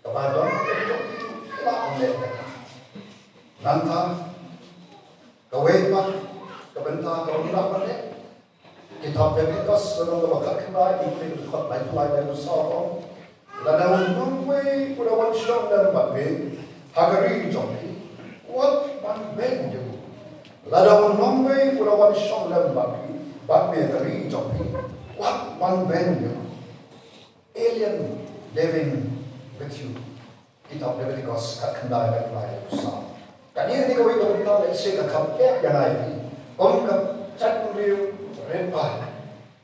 kaba don ka jong ki la ong leh kata. Nangta kawei pat ka bynta kaba ngi lah ban leh. Kitab Leviticus lynnong kaba khatkhyndai, dkhot laiphew lai, laiphew saw ka ong, lada uno uwei u da wan shong lem bad me ha ka ri jong phi, wat ban beiñ ïa u. Lada uno uwei u da wan shong lem bad phi, bad me ha ka ri jong phi, wat ban beiñ ïa u. Alien living with you. Kitab Leviticus khatkhyndai, laiphew lai, laiphew saw. Kane ka dei kawei ka bynta lehse ka kham eh ïa ngi, kum ka jaitbynriew rit paid.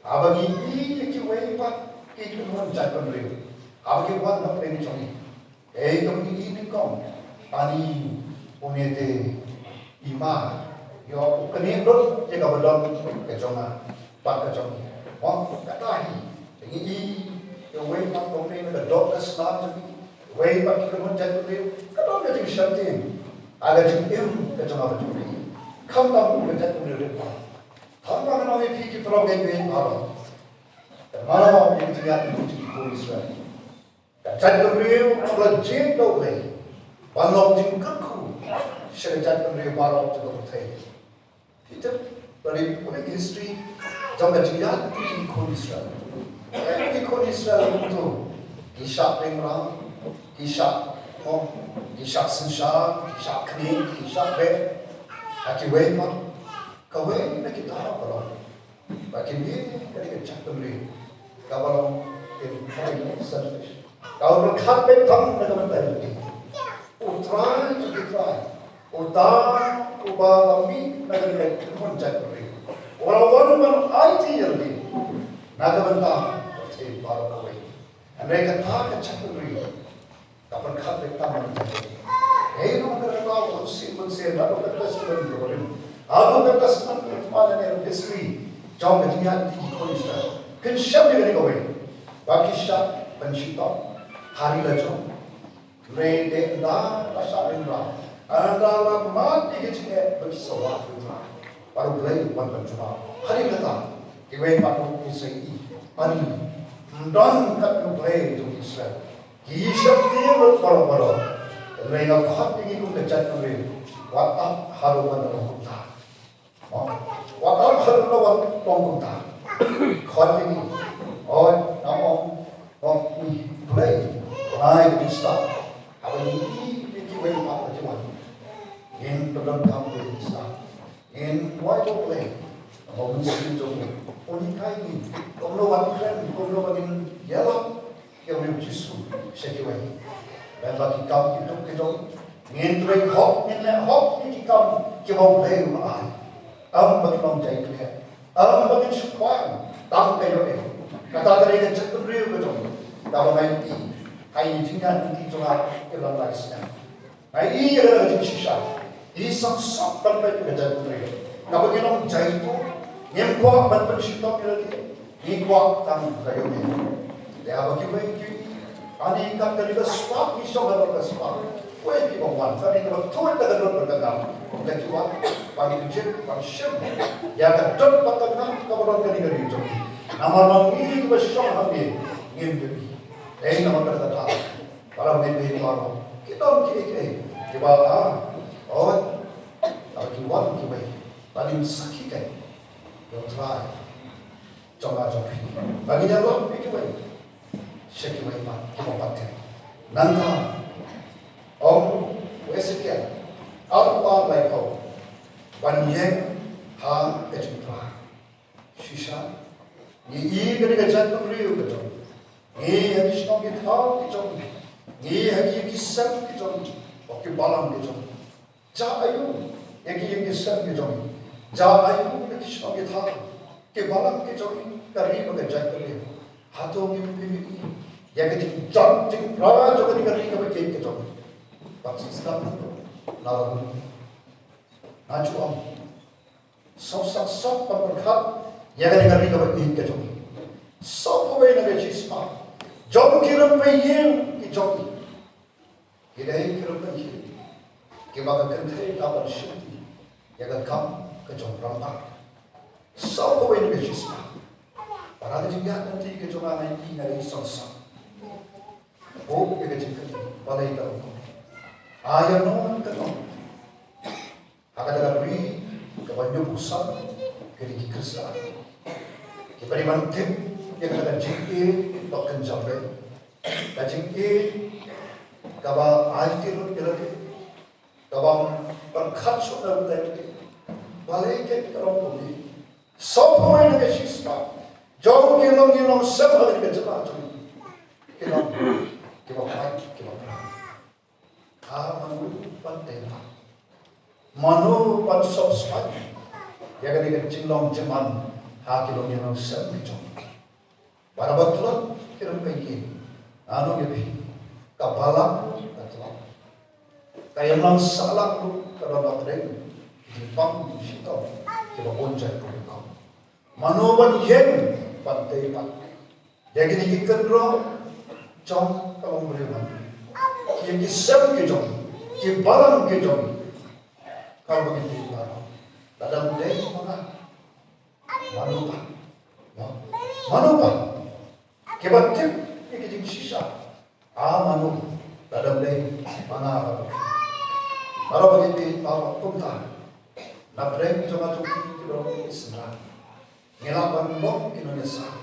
Haba ngi ïohi ïa kiwei pat ki khun jaitbynriew, haba ki wan na pdeng jong ngi, ei, ka ngi ïohi nyngkong, ani, une te i ma, ïoh u knieh lut ïa kaba don ka jong nga bad ka jong ngi. Mo, kata hi. Te ngi ïohi ïa uwei pat kumne na ka doh ka snam jong ngi, uwei pat ki khun jaitbynriew, ka don ka jingsheptieng ha ka jingim ka jong nga bad jong phi. Khamtam ka jaitbynriew rit paid, tang ba ngan ong ïa phi ki para bangeit baroh, ka mano ïa ka jingïaid jong ki khun Israel. Ka jaitbynriew kaba la jied da U Blei ban long jingkyrkhu sha ka jaitbynriew baroh jong ka pyrthei. Phi tip, ba dei pule history jong ka jingïaid ki khun Israel. Ki khun Israel kumto, Ki shah pynrang, ki shah, oh, ki shah synshar, ki shah knieh, ki shah beh. Ha kiwei pat, kawei na kita ka long ba kin ïoh ka dei ka jaitbynriew kaba long entirely selfish. Ka pyrkhat beit tang na ka bynta jong ki. U trai jong ki trai, uta uba la mih na ka bynta ka jaitbynriew, u la wan ban aiti ïa lade na ka bynta ka pyrthei baroh kawei. Hynrei kata ka jaitbynriew ka pyrkhat beit tang na ka bynta jong ki. Hei, na ka bynta ka Blei, u sih mynsiem, na ka bynta ka Testament ka barim, na ka bynta ka Testament ka barim, na ka history jong ka jingïaid lynti ki khun Israel, kin shem ïa kane kawei ba ki shah ban shitom ha ri la jong. Hynrei dei ynda la shah rynrang, ynda la mad ïa ka jingeh, ba ki sawa ha U Trai, bad U Blei u wan ban jubab. Hadien kata, kiwei pat ruh ki sa ïohi, ani, ym don katno Blei jong ki Israel. Ki sheptieng lut baroh baroh. Hynrei nga khot ïa ngi kum ka jaitbynriew, wat ap haduh ban long kumta. Wat ap haduh ban long kumta. Khot ïa ngi. Oi, ngam ong, ong, U Blei, ngai ka jingstad. Haba ngi ïohi ïa kiwei pat ba ki wan, ngin pyndonkam ïa ka jingstad. Ngin duwai ha U Blei ba U Mynsiem jong U un hikai ïa ngi kumno ban kren, kumno ban ngin ïalap ïa U Jisu sha kiwei. Lada ki kam ki duk ki jong, ngin trei hok, ngin leh hok ïa ki kam kiba U Blei u la ai. Ym ba ngin long jai khleh, ym ba ngin shu kwah tang ka ïoh ei. Kata ka dei ka jaitbynriew ka jong, kaba ngi ïohi ha ine i jingïaid lynti jong nga ïa la lai snem. Nga ïohi ïa ka jingshisha. I sngewsuk ban peit ïa ka jaitbynriew. Naba ngi long jaitu, ngim kwah ban pynshitom ïa lade, ngi kwah tang ka ïoh ei. Te haba kiwei ki, ani kat ka dei ka spah, ngi shong ha ka spah. Wei kiba wan, ka dei kaba tuid da ka dud bad ka ngam. Te ki wan ban kjit, ban shim ïa ka dud bad ka ngam kaba don kane ka ri jong ngi. Namar ba ngi kiba shong hangne ngim ïohi. Ei, namar kata ka daw, para bangeit baroh, ki don kiei kiei kiba, ah, oh, haba ki wan kiwei ban sakhi ïa U Trai jong nga jong phi, ba ngin ïalap ïa kiwei sha kiwei pat kiba pat kren. Nangta ong u Esekiel arphew ar, laiphew, ban ïeng ha ka jingthrang. Shisha, ngi ïohi kane ka jaitbynriew ka jong ngi, ha ki shnong ki thaw ki jong ngi, ha ki ïing ki sem ki jong ngi, ha ki balang ki jong ngi. Jia aiu ïa ki ïing ki sem ki jong ngi? Jia aiu ïa ki shnong ki thaw, ki balang ki jong ngi, ka ri bad ka jaitbynriew? Hato ngim ïohi ïa ka jingjot jingpra jong kane ka ri kaba ïeit ka jong ngi? Bad shisha, na la, na ju ong, sngewsuk ban pyrkhat ïa kane ka ri kaba ïeit ka jong ngi. Sawphew wei na ka shispah jong ki rympei ïing ki jong ngi ki dei ki rympei ïing kiba ka kynthei ka ban shimti ïa ka kam ka jong u rangbah. Sawphew wei na ka shispah. Bad ha ka jingïaid lynti ka jong nga, nga ïohi, nga dei sngewsuk. Buh ïa ka jingkylli, balei ka long kumne? Ïa, ïano ka long? Ha kata ka ri kaba ñiewphew san ki dei ki Khristan, kiba dei ban tip ïa kata ka jingïeit ba kynja beiñ, ka jingïeit kaba aiti lut ïa lade, kaba pyrkhat shuh na u Blei. Balei ka long kumne? Sawphew wei na ka shispah jong ki longïing longsem ha kane ka jylla jong ngi ki long kiba pait, kiba phrang. Ka mano ban tei pat? Mano ban sop spah ïa kane ka jinglong jingman ha ki longïing longsem ki jong ngi? Bad haba tlot ki rympei ïing, nga ong ïa phi, ka balang ka tlot. Ka imlang sahlang ruh ka don hapdeng ki jingpang shitom kiba bun jait rukom. Mano ban ïeng ban tei pat ïa kine ki kynroh jong ka longbriew, ïa ki sem ki jong, ki balang ki jong? Ka long ïa phi baroh, lada ym dei ma nga, mano pat? Mano pat? Kiba tip ïa ki jingshisha, ah, mano, lada ym dei ma nga, mano? Baroh ba ngi phi baroh kumta, na pdeng jong nga jong phi kiba long ki synran, ngi lah ban long ki nongïasaid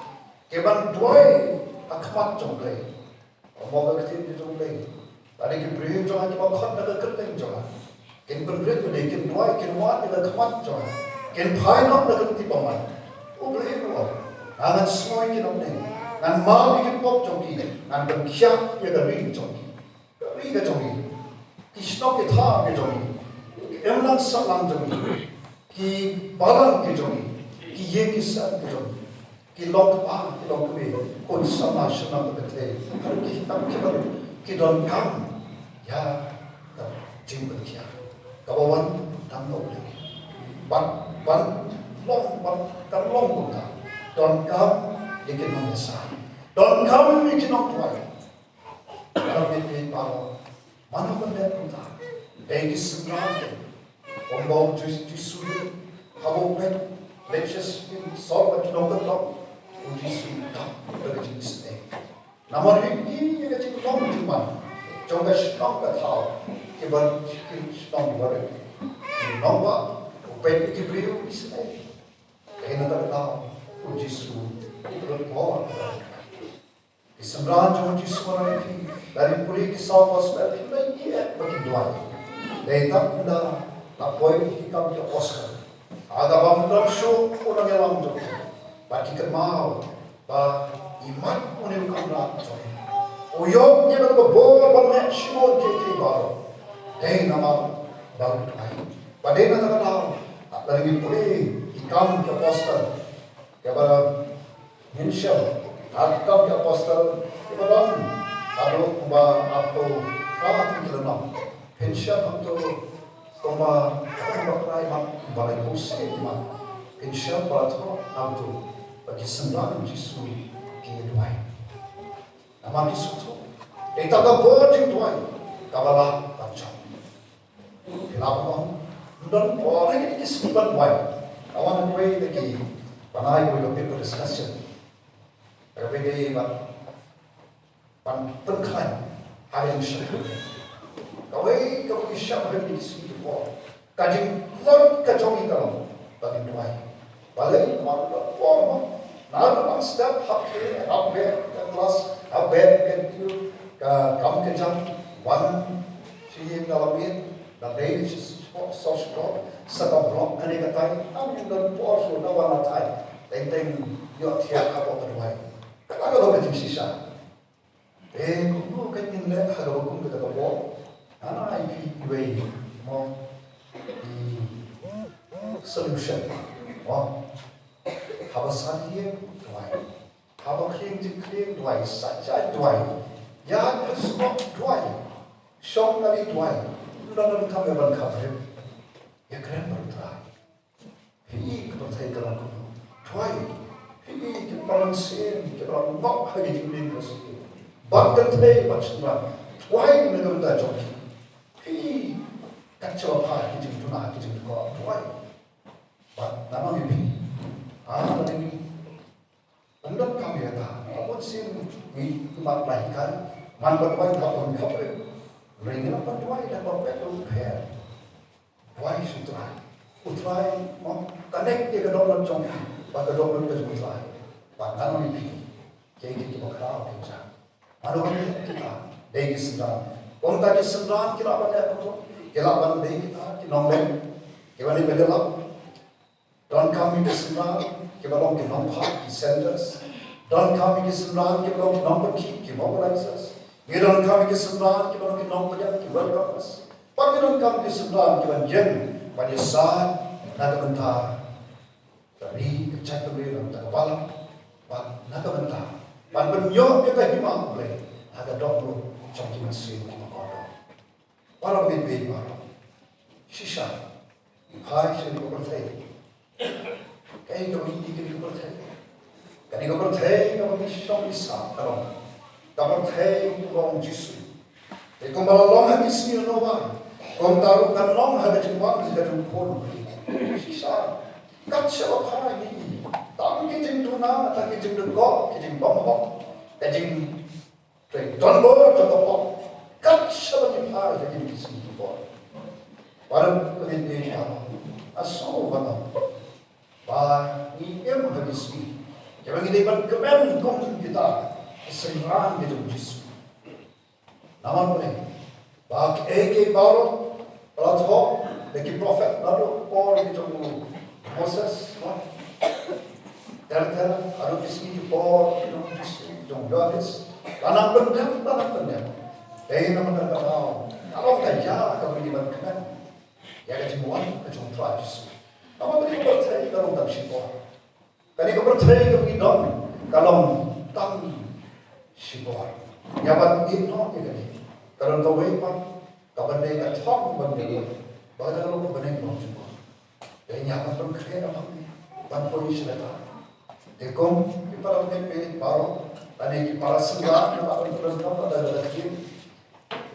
kiban duwai ha khmat jong U Blei. Mo ka ktien jong U Blei. Lada ki briew jong nga kiba khot na ka kyrteng jong nga kin pynrit ïa U Blei, kin duwai, kin wad ïa ka khmat jong nga, kin phai noh na ka lynti bymman, U Blei u ong, nga ngan sngew ïa ki nongdeng, ngan map ïa ki pop jong ki, ngan pynkhiah ïa ka ri jong ki. Ka ri ka jong ki, ki shnong ki thaiñ ki jong ki, ki imlang sahlang jong ki, ki balang ki jong ki, ki ïing ki sem ki jong ki, ki long kpa ki long kmie, khun samla shnong ka kynthei, ha ki hap ki balang, ki donkam ïa ka jingpynkhiah kaba wan tang na U Blei. Ban, ban long, ban, kan long kumta. Donkam ïa ki nongïasaid, donkam ïa ki nongduwai. Para bangeit baroh, mano ban leh kumta? Dei ki synran te. Kumba u Jisu, Jisu haba u peit, leit sha shnong, sor bad ki nongkyndong, u Jisu u dap da ka jingisynei. Namar u i ïa ka jinglong jingman jong ka shnong ka thaw, kiba ki shnong kiba rit, ki nongbah, u peit ïa ki briew u isynei. Dei na kata ka daw u Jisu u lut bor. Ki synran jong u Jisu, nga ong ïa phi, lada phi pule ki saw gospel, phim lah ban ïohi ba kin duwai. Dei tang ynda la poi ki Kam ki Apostol, ha kaba u nongïalam jong ki, bad ki kynmaw ba imat une u kamram jong ngi, u ïoh ïa kaba bor ban leh shibun kiei kiei baroh. Dei namar ba u duwai. Bad dei na kata ka daw, lada ngi pule ki Kam ki Apostol, kaba ngin shem ha ki Kam ki Apostol, kiba don haduh kumba arphew phra tylli ki lynnong. Phin shem hangto kumba arphew phra mat, ba laiphew san mat. Phin shem ba la thoh hangto ba ki synran Jisu ki duwai. Namar ki sngewthuh, dei tang ka bor jingduwai kaba lah ban jop. Phi lah ban ong, ym don por ha kine ki sngi ban duwai. Nga wan ha kawei na ki bnai, kawei ka paper discussion, kaba ïadei bad ban pynkhlaiñ ha ka jingshakri. Kawei kaba ngi shah ha kine ki sngi ki por, ka jingkhlaiñ ka jong ngi ka long ba ngin duwai. Balei? Namar ka por mo, na ka bynta step, hap ïa, hap beh ka klas, hap beh ka tiew, ka kam ka jam, wan sha ïing na la miet, na dei sha sha sha sa ka block kane katai, am ïa don por shuh na wan na tai. Teng teng ïoh thiah hapoh ka duwai. Kata ka long ka jingshisha. Te kumno ngin leh ha kaba kum kata ka por? Ngan ai phi iwei, mo, i solution, mo. Haba san ïing, duwai. Haba khlieng jingkhlieng, duwai. Sa jait, duwai. Ïaid ha shnong, duwai. Shong kali, duwai. Ym don, don kam ïa ban kham rit. Ïakren bad U Trai. Phi i ka pyrthei ka long kumno? Duwai. Phi i ki para mynsiem kiba la ngop ha ki jingdin ka sngi, bad kynthei bad shynrang, duwai na ka bynta jong ki. Phi i kat shaba phai ki jingduna, ki jingduna, duwai. Bad ngan ong ïa phi, ha, lada ngi Ym donkam ïa kata. Ka bun sien ngi, ngi map la hikai, man ban duwai ka bun khapdeng. Hynrei ngi lah ban duwai da kaba pher bapher. Duwai sha U Trai. U Trai, mo, connect ïa ka dohnud jong phi bad ka dohnud ka jong U Trai. Bad ngan ong ïa phi, kiei kiei kiba khraw kin jia. Mano ban leh kita? Dei ki synran. Kumta ki synran ki lah ban leh kumto. Ki lah ban dei kita ki nongleh, kiba leh ba leh lap. Donkam ïa ki synran kiba long ki nongphah, ki senders. Donkam ïa ki synran kiba long ki nongpynkhih, ki mobilizers. Ngi donkam ïa ki synran kiba long ki nongpynïap, ki welcomers. Bad ngi donkam ïa ki synran kiban ïeng ban ïasaid na ka bynta ka ri, ka jaitbynriew, na ka bynta ka balang, bad na ka bynta ban pynïoh ïa ka hima U Blei ha ka dohnud jong ki mynsiem kiba kordor. Para bangeit baroh, shisha ngi phai sha kane ka pyrthei. Kaei kaba ngi ïohi ha kane ka pyrthei? Kane ka pyrthei kaba ngi shong ngi sah ka long ka pyrthei kaba ong Jisu. Te kumba la long ha ki sngi u Noah, kumta ruh kan long ha ka jingwan ka jong U Khun. Shisha, kat shaba phai ngi ïohi tang ki jingduna, tang ki jingdukok, ki jingbymhok, ka jing Te don bor jong ka pop. Kat shaba ngi phai ha kine ki sngi ki por, para bangeit baroh, nga sngew ban ong ba ngi im ha ki sngi kiba ngi dei ban kmen kum kita ki synran ki jong U Jisu. Namar balei? Ba kiei kiei baroh ba la thoh da ki prophet naduh por ki jong u Moses, ter ter, haduh ki sngi ki por ki jong u Jisu, ki jong u Ïoannis, la nang pyndem, la nang pyndem. Dei namar kata ka daw, ka long ka ïa kaba ngi ban kmen ïa ka jingwan ka jong u Trai Jisu. Namar kane ka pyrthei ka long tang shipor. Kane ka pyrthei kaba ngi don ka long tang shipor. Ïa ban ïeh noh ïa kane, ka don kawei pat kaba dei ka thong ban ïaroh ba kata ka long ka bneng ba long shipor. Te ngi hap ban pynkhreh ïa kane, ban poi sha kata. Te kum ki para bangeit baroh, lane ki para sngewbha kiba la pyndonkam ïa kane ka ktien,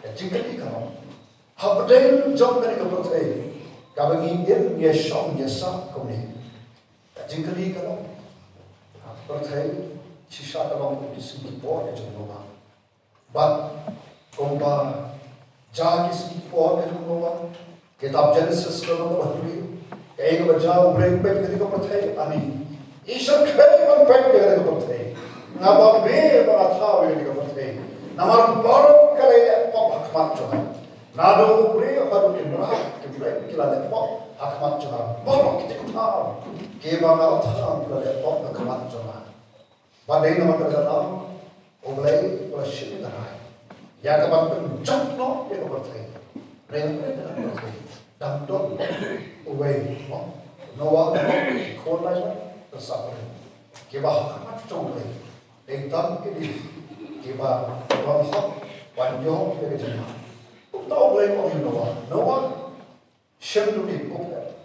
ka jingkylli ka long, hapdeng jong kane ka pyrthei kaba ngi im, ngi shong, ngi sah kumne, ka jingkylli ka long, ha pyrthei shisha ka long kum ki sngi ki por ka jong u Noah. Bad kumba jia ki sngi ki por ka jong u Noah, kitab Genesis ka long kaba hynriew. Kaei kaba jia? U Blei u peit ïa kane ka pyrthei, ani, i shyrkhei ban peit ïa kane ka pyrthei. Nga babe ba nga thaw ïa kane ka pyrthei, namar baroh ka la leh pop ha khmat jong nga. Naduh u briew haduh ki mrad, ki briew ki la leh pop ha khmat jong nga. Baroh ki jingthaw kiba nga la thaw ki la leh pop ha khmat jong nga. Ba dei namar kata ka daw U Blei u la shim ïa ka rai ïa ka ban pynjot noh ïa ka pyrthei. Hynrei hapdeng ka pyrthei dang don uwei, mo, Noah, ki khun lai, ki saw briew kiba ha khmat jong U Blei. Dei tang kine kiba don hok ban ïoh ïa ka jingman. Kumta U Blei u ong ïa u Noah, Noah, shim da u dei u kut,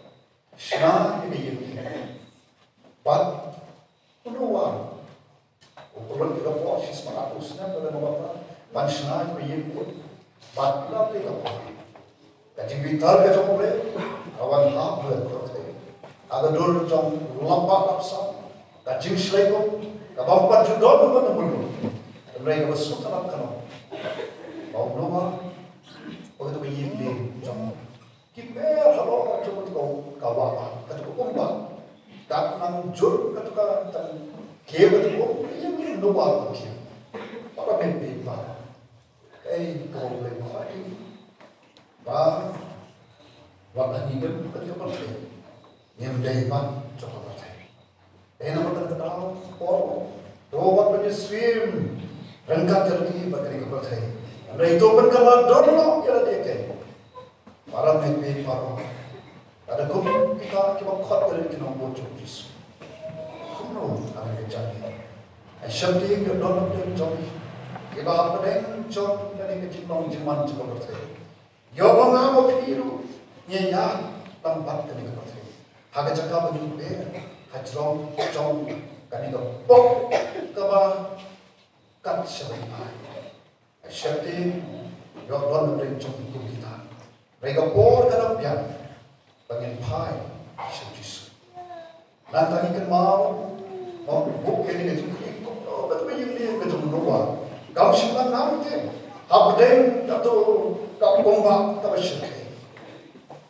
shna ïa ka ïing. Bad u Noah u pynlut ïa ka pot shi spah arphew snem lada nga mut ban shna ïa ka ïing kut. Bad ynda ka por, ka jingbitar ka jong U Blei ka wan ha ka pyrthei, ha ka dur jong u lap bah lap sam, ka jingshlei kum ka bym pat ju don bynta bynta. Hynrei kaba sngewtynnat ka long ba u Noah, ba kata ka ïing lieng jong u, ki per halor kato ka, ka wah bah, kato ka um bah. Kat nang jur kato ka, ka, ka ïing, kato ka um, ka ïing, ïing Noah ka ïing. Para bangeit baroh, kaei kaba U Blei u kwah, ba wat la ngi im ha kane ka pyrthei, ngim dei ban jot ha ka pyrthei. Dei namar kata ka daw, por, to wat ban ïasyriem ryngkat ïa lade bad kane ka pyrthei. Hynrei to ban kylla don noh ïa lade keiñ. Para bangeit baroh, lada kum kita kiba khot ïa lade ki nongbud jong u Jisu, kumno ha kane ka jingim, ai sheptieng ïoh don hapdeng jong ki, kiba hapdeng jong kane ka jinglong jingman jong ka pyrthei. Ïoh ba nga bad phi ruh ngi ïaid lang bad kane ka pyrthei ha ka jaka ba ngi per hajrong jong kane ka pop kaba kat shaba ngi phai. Ai sheptieng ïoh don hapdeng jong ki kum kita. Hynrei ka por ka dang biang ba ngin phai sha u Jisu. Nangta ngi kynmaw, mo, buh kane ka jingkylli, kumno kata ka ïing lieng ka jong u Noah kam shym la nang te hapdeng kato ka um bah kaba shyrkhei.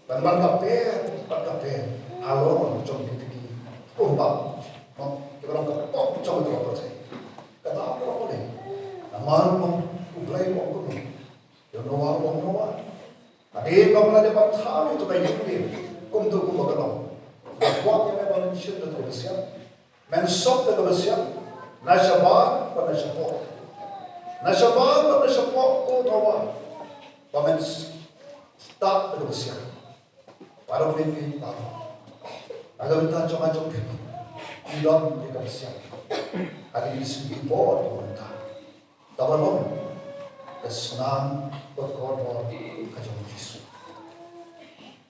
Ban, ban ka per, ban ka per halor jong kito ki um bah, mo, kiba long ka pop jong kata ka pyrthei. Kata ka long balei? Namar, mo, U Blei u ong kumne ïa u Noah, u ong, Noah, hadien ba me la dep ban thaw ïa kato ka ïing lieng kumto kumba ka long, nga kwah ïa me ba men shim da kaba siat, men sop da kaba siat na shabar bad na shapoh. Na shabar bad na shapoh, ko Noah, ba men s-, stad da kaba siat. Para bangeit baroh, na ka bynta jong nga jong phi, ngi don ïa kaba siat ha kine ki sngi ki por kiba mynta. Kaba long ka snam bakordor ka jong u Jisu.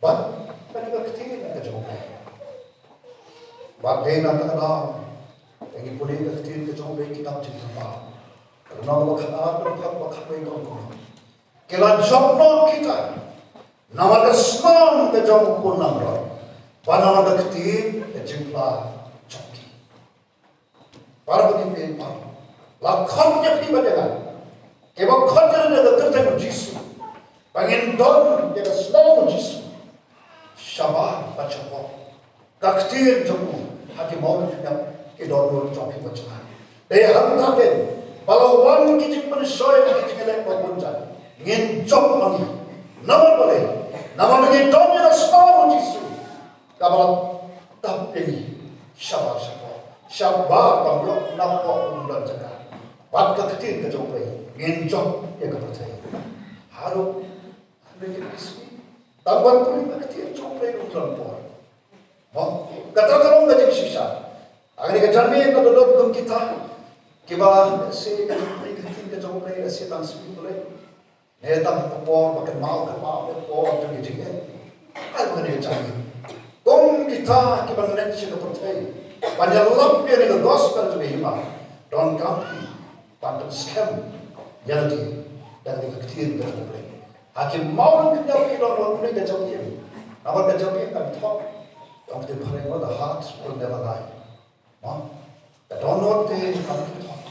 Bad kane ka ktien ka jong u Blei. Bad dei na kata ka daw, ngi pule ka ktien ka jong u Blei, kitab Jingtymmen, ka lynnong ba khatar, ka dkhot ba khatwei, ka ong kumne: Ki la jop noh kita namar ka snam ka jong u khun langbrot, bad namar ka ktien ka jingphla jong ki. Para bangeit baroh, la khot ïa phi bad ïa nga, kiba khot ïa lade da ka kyrteng u Jisu, ba ngin don ïa ka snam u Jisu shabar bad shapoh. Ka ktien jong u ha ki mawlynnep ki dohnud jong phi bad jong nga. Dei hangta keiñ ba la wan ki jingpynshoi, ki jingïaleh ba bun jait. Ngin jop ma ngi. Namar balei? Namar ba ngi don ïa la star u Jisu kaba la tap ïa ngi shabar shapoh, shabar ban ïoh napoh u don jaka. Bad ka ktien ka jong U Blei, ngin jop ïa ka pyrthei. Haduh hynriew khyndai snem, tang ban pule ka ktien jong U Blei ruh don por. Mo, kata ka long ka jingshisha. Ha kane ka janmiet nga dodon kum kita kiba sa ka jingpule ka ktien ka jong U Blei, sa tang snem U Blei. Ne tang ka por ba kynmaw, kynmaw ka por jong ka jingeh. Ai ba kane ka janmiet, kum kita kiba leit sha ka pyrthei ban ïalap ïa kane ka gospel jong ka hima, donkam phi ban pynskhem ïa lade da kane ka ktien ka jong U Blei. Ha ki mawlynnai ki don ruh kane ka jingim. Namar ka jingim kan thok. Ong ka ktien phareng, the heart will never lie. Mo, ka dohnud te kan thok.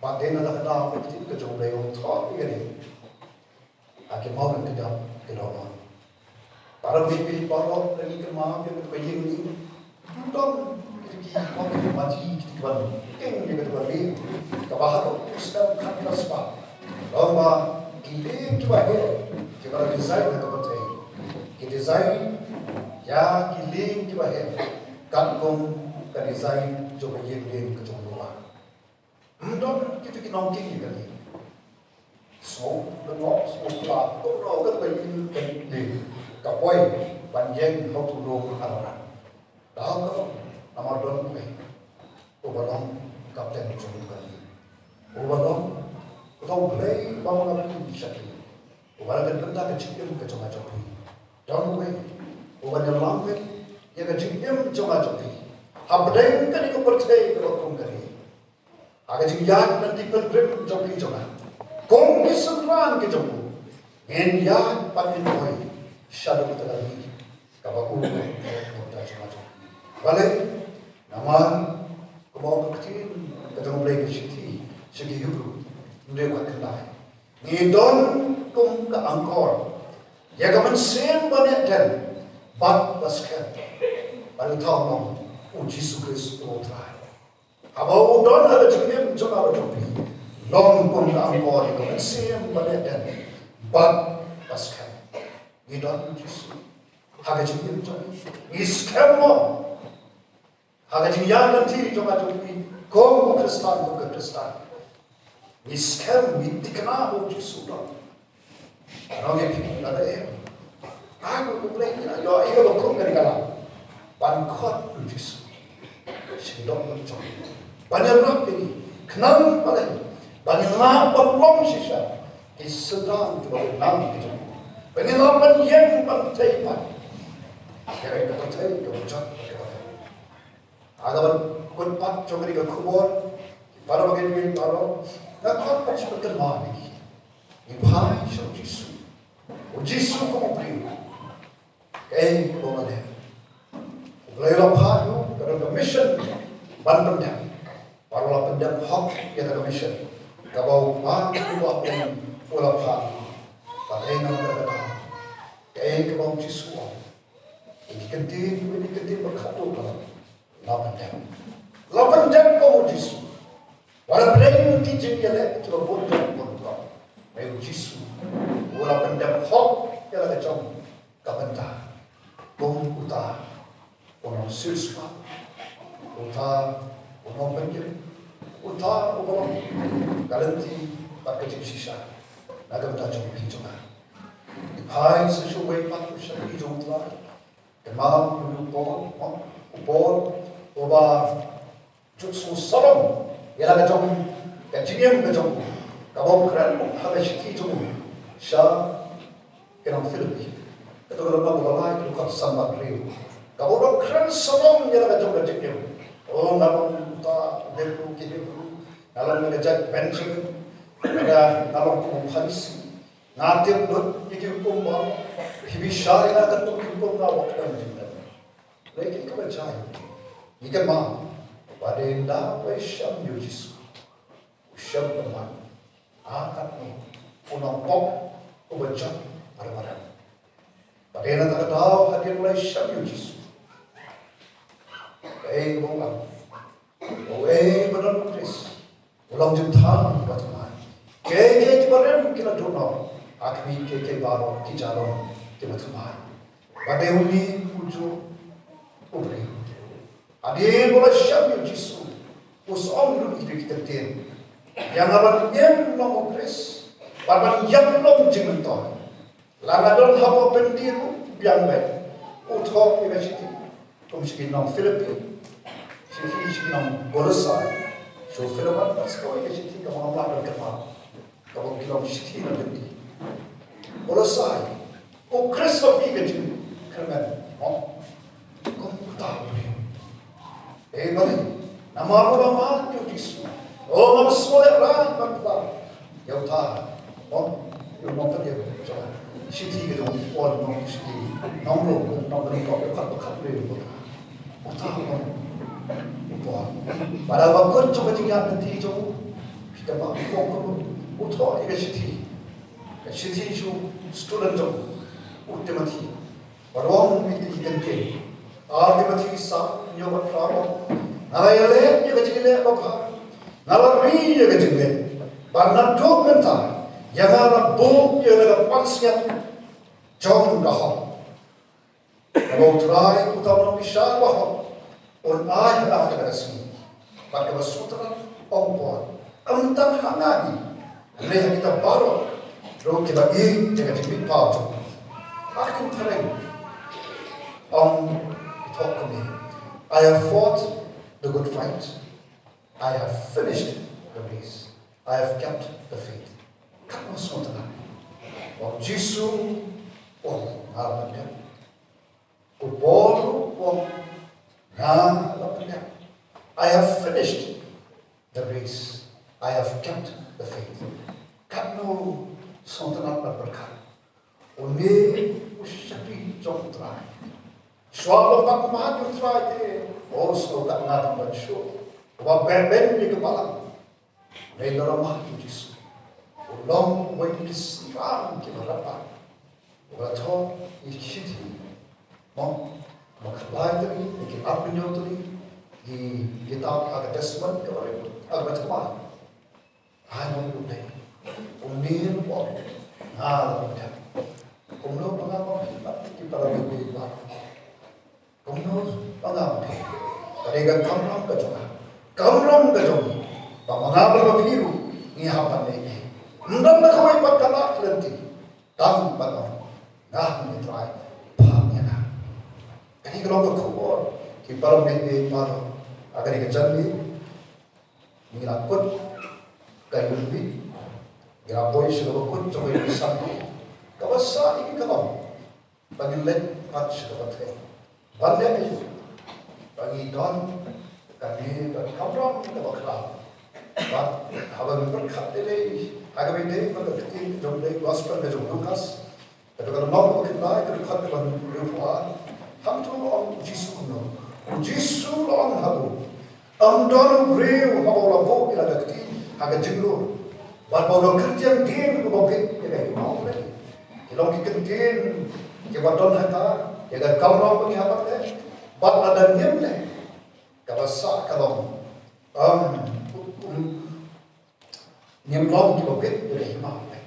Bad dei na kata ka ktien ka jong U Blei, ong thok ïa kane. Ha ki mawlynnai ki don, ki don. Para bangeit baroh, lada ngi kynmaw ïa ka ïing ngi, don kita ki, ki, ki, ki, ki, ki, ki, ki, ki, kaba haduh u snem khatphra spah. Long ba ki lieng kiba heh kiba la design ha ka pyrthei, ki design ïa ki lieng kiba heh katkum ka design jong ka ïing lieng ka jong u Noah. Ym don kita ki nongkieng ïa ka lieng. Sngewbha, sngewbha, kumno ka poi ïa ka lieng, ka poi ban ïeng ha uto u lum Abraham. Daw ka long namar don uwei uba long kapten jong ka lieng, uba long, uba long U Blei uba long ka lieng sha ki, uba la pynbynta ka jingim ka jong nga jong phi. Don uwei uba ïalam ïa ka jingim jong nga jong phi hapdeng kane ka pyrthei kaba kum kane. Ha ka jingïaid lynti pilgrim jong phi jong nga, kum ki synran ki jong u, ngin ïaid bad ngin poi shaduh kata ka lieng kaba u, kata jong nga jong phi. Balei? Namar kumba ong ka ktien ka jong U Blei ha ka shithi sha ki Hebru hynriew khatkhyndai, ngi don kum ka angkor ïa ka mynsiem ba neh dem bad ba skhem, bad uta u long U Jisu Khrist U Trai. Haba u don ha ka jingim jong nga bad jong phi, long kum ka angkor ïa ka mynsiem ba neh dem bad ba skhem. Ngi don U Jisu ha ka jingim jong ngi, ngi skhem mo. Ha ka jingïaid lynti jong nga jong phi kum u Khristan, kum ka Khristan, ngi skhem, ngi thikna ba U Jisu u don. Nga ong ïa phi, lada em, ai ba U Blei un ïoh ïa kaba kum kane ka lam ban khot U Jisu sha ki dohnud jong ngi, ban ïarap ïa ngi, khnang balei? Ban ïa nga ban long shisha ki synran kiba nang ki jong u, ban ïa nga ban ïeng ban tei pat ïa ka pyrthei kaba jot kaba Ha kaba kut pat jong kane ka khubor, ki para bangeit baroh, nga kwah pat shu kynmaw ïa ngi. Ngi phai sha U Jisu. U Jisu kum u briew. Kaei kaba u la leh? U Blei u la phah ïa u, ka don ka mission ban pyndep. Bad u la pyndep hok ïa kata ka mission kaba u Kpa uba ha bneng u la phah. Bad dei na kata ka daw, kaei kaba U Jisu u ong? Ïa ki kyntien, ïa ki kyntien ba khatduh ka long, la pyndep. La pyndep kum U Jisu. Wat la pynlong ki jingïaleh kiba bun jait bun kop. Hynrei U Jisu u la pyndep hok ïa la ka jong ka bynta kum uta u nongsiewspah, uta u nongpynim, uta uba long ka lynti bad ka jingshisha na ka bynta jong phi jong nga. Phai sa shuwei pat sha ka kti jong U Trai. Kynmaw ïa u Paul, u Paul uba ju sngewsarong ïa la ka jong ka jingim ka jong u, kaba u kren ha ka shithi jong u sha ki nong Philippi, ka dkhot kaba lai, ka dkhot san bad hynriew, kaba u kren sarong ïa la ka jong ka jingim. O, nga long uta u Hebru ki Hebru, nga long na ka jait Benjamin, nga, nga long kum u Pharisi. Nga tip lut ïa ki hukum baroh. Phi bishar ïa nga katkum ki hukum, nga wan ban jingdon. Hynrei kaei kaba jia, ngi kynmaw ba dei na u ba shem ïa U Jisu, u shem ban wan ha katno, u nongpop uba jot marwei marwei. Ba dei na kata ka daw hadien ba la shem ïa U Jisu, kaei kaba u ong? Uei uba don U Khrist u long jingthan ba thymmai. Kiei kiei kiba rim ki la duh noh. Ha khmih kiei kiei baroh ki jia long kiba thymmai. Bad dei une u juh u briew. Hadien ba la shem ïa u Jisu, u sa ong ruh ïa ki kyntien, ïa nga ban im long u Khrist bad ban ïap long jingmyntoi. La nga don hapoh pyndi ruh, biang beit. U thoh ïa ka shithi kum sha ki nong Philippi, sha ki, sha ki nong Kolossai, sha u Philemon, bad sha kawei ka shithi kaba ngam lah ban kynmaw, kaba ki long shithi na pyndi. Kolossai, u Khrist ha phi ka jingkyrmen, mo? Kum uta u briew. Ei, balei? Namar ba la mad ïa u Jisu. O, ngam sngewlehrain ban khlad ïa uta. O, ïa u nongpynim jong ka shithi, ka jong u Paul, nong shithi, nong Rom, nong Rom, nong Rom, uta u nong, u Paul. Bad ha kaba kut jong ka jingïaid lynti jong u, phi kynmaw, u Paul u thoh ïa ka shithi, ka shithi sha u student jong u, u Timothy. Bad u ong ïa ki kyntien. Ar Timothi saw, hynñiew bad phra, u ong, nga la ïaleh ïa ka jingïaleh bakla, nga la ri ïa ka jingleh, bad naduh mynta ïa nga la buh ïa la ka pansngiat jong ka hok. Haba U Trai, uta u nongbishar bahok, un ai ha nga kata ka sngi bad kaba sngewtynnat, ong u Paul, ym tang ha nga hi, hynrei ha kita baroh ruh kiba ïeit ïa ka jingmihpat jong u. Ha ka ktien phareng, ong, thoh kumne, I have fought the good fight, I have finished the race, I have kept the faith. Katno sngewtynnat. Ba U Jisu u ong, nga la pyndep. U Paul u ong, nga la pyndep. I have finished the race. I have kept the faith. Katno sngewtynnat bad pyrkhat. Une u shakri jong U Trai. Shuwa ba u bat mad ïa U Trai te, o, sngewtynnat, nga tang ban shu, uba beben ïa ka balang. Hynrei la mad ïa U Jisu. U long uwei na ki synran kiba radbah, uba la thoh ïa ki shithi, mo, ba khyllai tylli, na ki arphew hynñiew tylli ki kitab ha ka Testament kaba rim, ha kaba thymmai. Ai mo, u dei, une u ong, nga la pyndep. Kumno ba nga bad phi, ki para bangeit ba Kumno ba nga bad phi, ka dei ka kamram ka jong nga, kamram ka jong ngi, ba ma nga bad ma phi ruh ngi hap ban leh ei ei. Ym don na kawei pat ka lad lynti, tang ban ong, nga hynrei Trai, phah ïa nga. Kane ka long ka khubor, ki para bangeit baroh, ha kane ka janmiet ngi la kut ka Yudbih, ngi la poi sha kaba kut jong ka Yudbih Sunday, kaba sah ïa ki ka long ba ngin leit pat sha kaba thei. Ban leh aïu? Ba ngi don kane ka kamram kaba khraw. Bad haba ngi pyrkhat lei lei ha kaba ïadei bad ka ktien jong U Blei, Gospel ka jong u Lukas, ka dkhot kaba khyndai, ka dkhot kaba hynriewphew ar. Hangto u ong U Jisu kumno? U Jisu u la ong ha u, Ym don u briew haba u la buh ïa la ka kti ha ka jinglur bad ba u la kyrtiang dien uba bit ïa ka hima U Blei. Ki long ki kyntien kiba don ha ka, ïa ka kamram ba ngi hap ban leh, bad lada ngim leh, kaba sah ka long, ym, um, ngim long kiba bit ïa ka hima U Blei.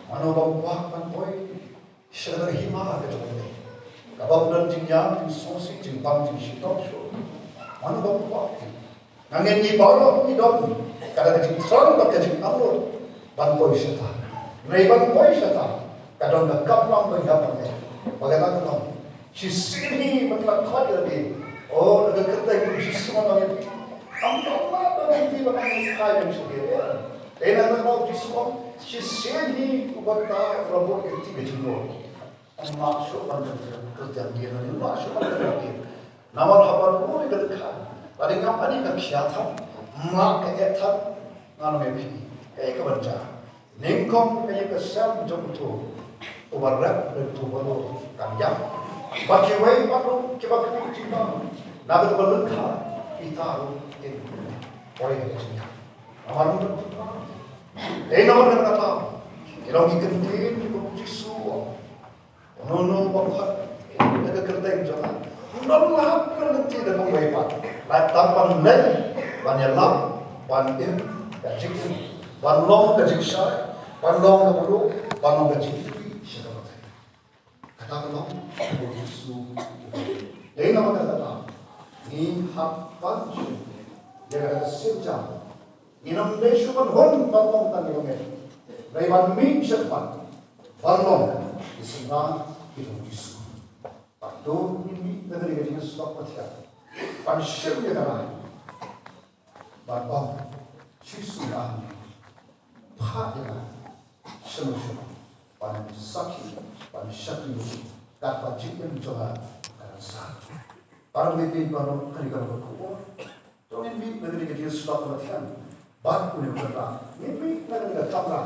Mano bym kwah ban poi sha ka hima ka jong U Blei, kaba ym don jingïam, jingsngewsih, jingpang, jingshitom shuh? Mano bym kwah? Nangta ngi baroh ngi don kata ka jingthrang bad ka jingangnud ban poi shata. Hynrei ban poi shata, ka don ka kamram ba ngi hap ban leh, ba kata ka long, shisien hi ba ngi la khot ïa lade, o, da ka kyrteng U Jisu ngan ong ïa phi, ym don lad ba ngi, ba ngi phai ban shu leh. Te na kata ka daw U Jisu u ong, shisien hi uba ta u la buh ïa ka kti ka jinglur, ym lah shuh ban kyrtiang dien, ym lah shuh ban kyrtiang dien. Namar haba rung ïa ka dkhar, lada ngam ai ka khia than, ym lah ka eh than, ngan ong ïa phi, kaei kaban jia? Nyngkong ka ïing ka sem jong uto uba rep lane uto uba lur kan ïap. Bad kiwei pat ruh kiba kynduh jingpang na kata ka lyngkha, kita ruh kin poi ha ka jingïap. Namar ruh, dei namar kata ka daw, ki long ki kyntien kiba U Jisu u ong, uno uno uba khot ïa ka kyrteng jong nga, ym don lad na lynti da kawei pat, la tang ban leit ban ïalap, ban im ka jingim, ban long ka jingshai, ban long ka briew Ban long ka jingkyrpad sha ka pyrthei. Kata ka long, ko Jisu. Dei namar kata ka daw ngi hap ban sngewthuh ïa kata ka sienjam. Ngin ym dei shuh ban hun ban long tang ïa ka met. Dei ban mih shakhmat ban long ki synran ki jong u Jisu. Bad to ngin mih na kane ka jingïasyllok pathian ban shim ïa ka rai. Ban ong, Jisu, nga phah ïa nga, shano shano ban sakhi, ban shakri, katba jingim jong nga ka dang sah. Para bangeit baroh, kane ka long ka khubor. To ngin mih na kane ka jingïasyllok pathian bad une u kynrad. Ngin mih na kane ka kamra.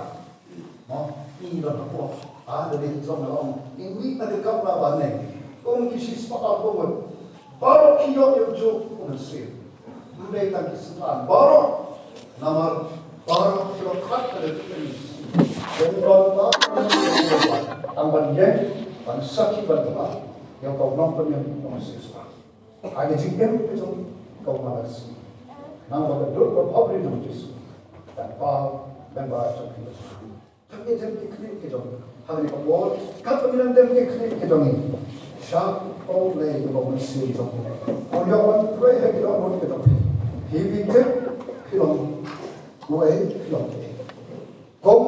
Mo, ngi don hapoh. Ah, da dei jong nga ong, ngin mih na ka kamra ba ne. Kum ki shispah arphew ngut. Baroh ki ïoh ïa u juh u Mynsiem. Ym dei tang ki synran baroh. Namar baroh ki ïoh khrat ka ïa u Jisu. Kum don ba tang ban ïeng, ban sakhi, ban kynmaw ïa ka nongpynim u Mynsiem Bakhuid. Ha ka jingim ka jong ka ummat ka sngi. Nangba ka dur ka bapli jong u Jisu. Kan paw, kan ba jong u Jisu. Kan ngi dem ki khlieh ki jong ngi. Ha kane ka por, katba ngi dem ki khlieh ki jong ngi, shah pynlong ïa ka Mynsiem jong u. Ïoh ban trei ha ki dohnud ki jong phi. Phi, phi tip phi long uei, phi long kaei. Kum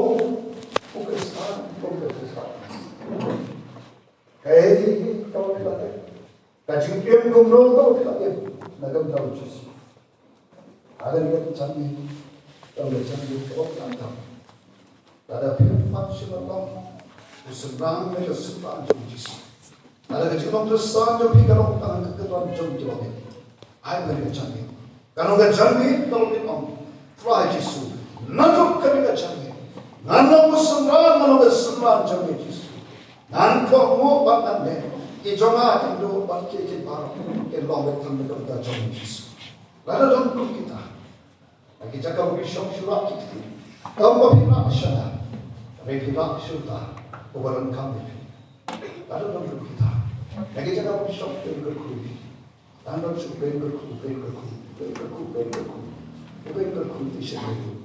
u Khristan, kum u Khristan. Kaei kaba phi la tip. Ka jingim kumno kaba phi la im na ka bynta u Jisu. Ha kane ka jingim, ka jingim kaba phi la im. Lada phim pat shym la long u synran ne ka synran jong u Jisu, lada ka jinglong Khristan jong phi ka long tang ka kyrdan jong ki bangeit. Ai ba ka jingim. Ka long ka jingim, ka long ka ong Trai Jisu, naduh kane ka jingim ngan long u synran, ngan long ka synran jong u Jisu. Ngan kohnguh bad ngan leh. Ki jong nga kin duh bad ki, ki baroh kin long beit tang na ka bynta jong u Jisu. Lada don kum kita na ki jaka ba phi shong, shu rah ki kti. Ym ba phi rah sha nga, hynrei phi rah sha uta uba donkam ïa phi. Lada don kum kita na ki jaka ba phi shong, phi kyrkhu ïa phi. Tang ban shu, Blei kyrkhu, Blei kyrkhu, Blei kyrkhu, Blei kyrkhu, Blei kyrkhu ïa phi sha Blei.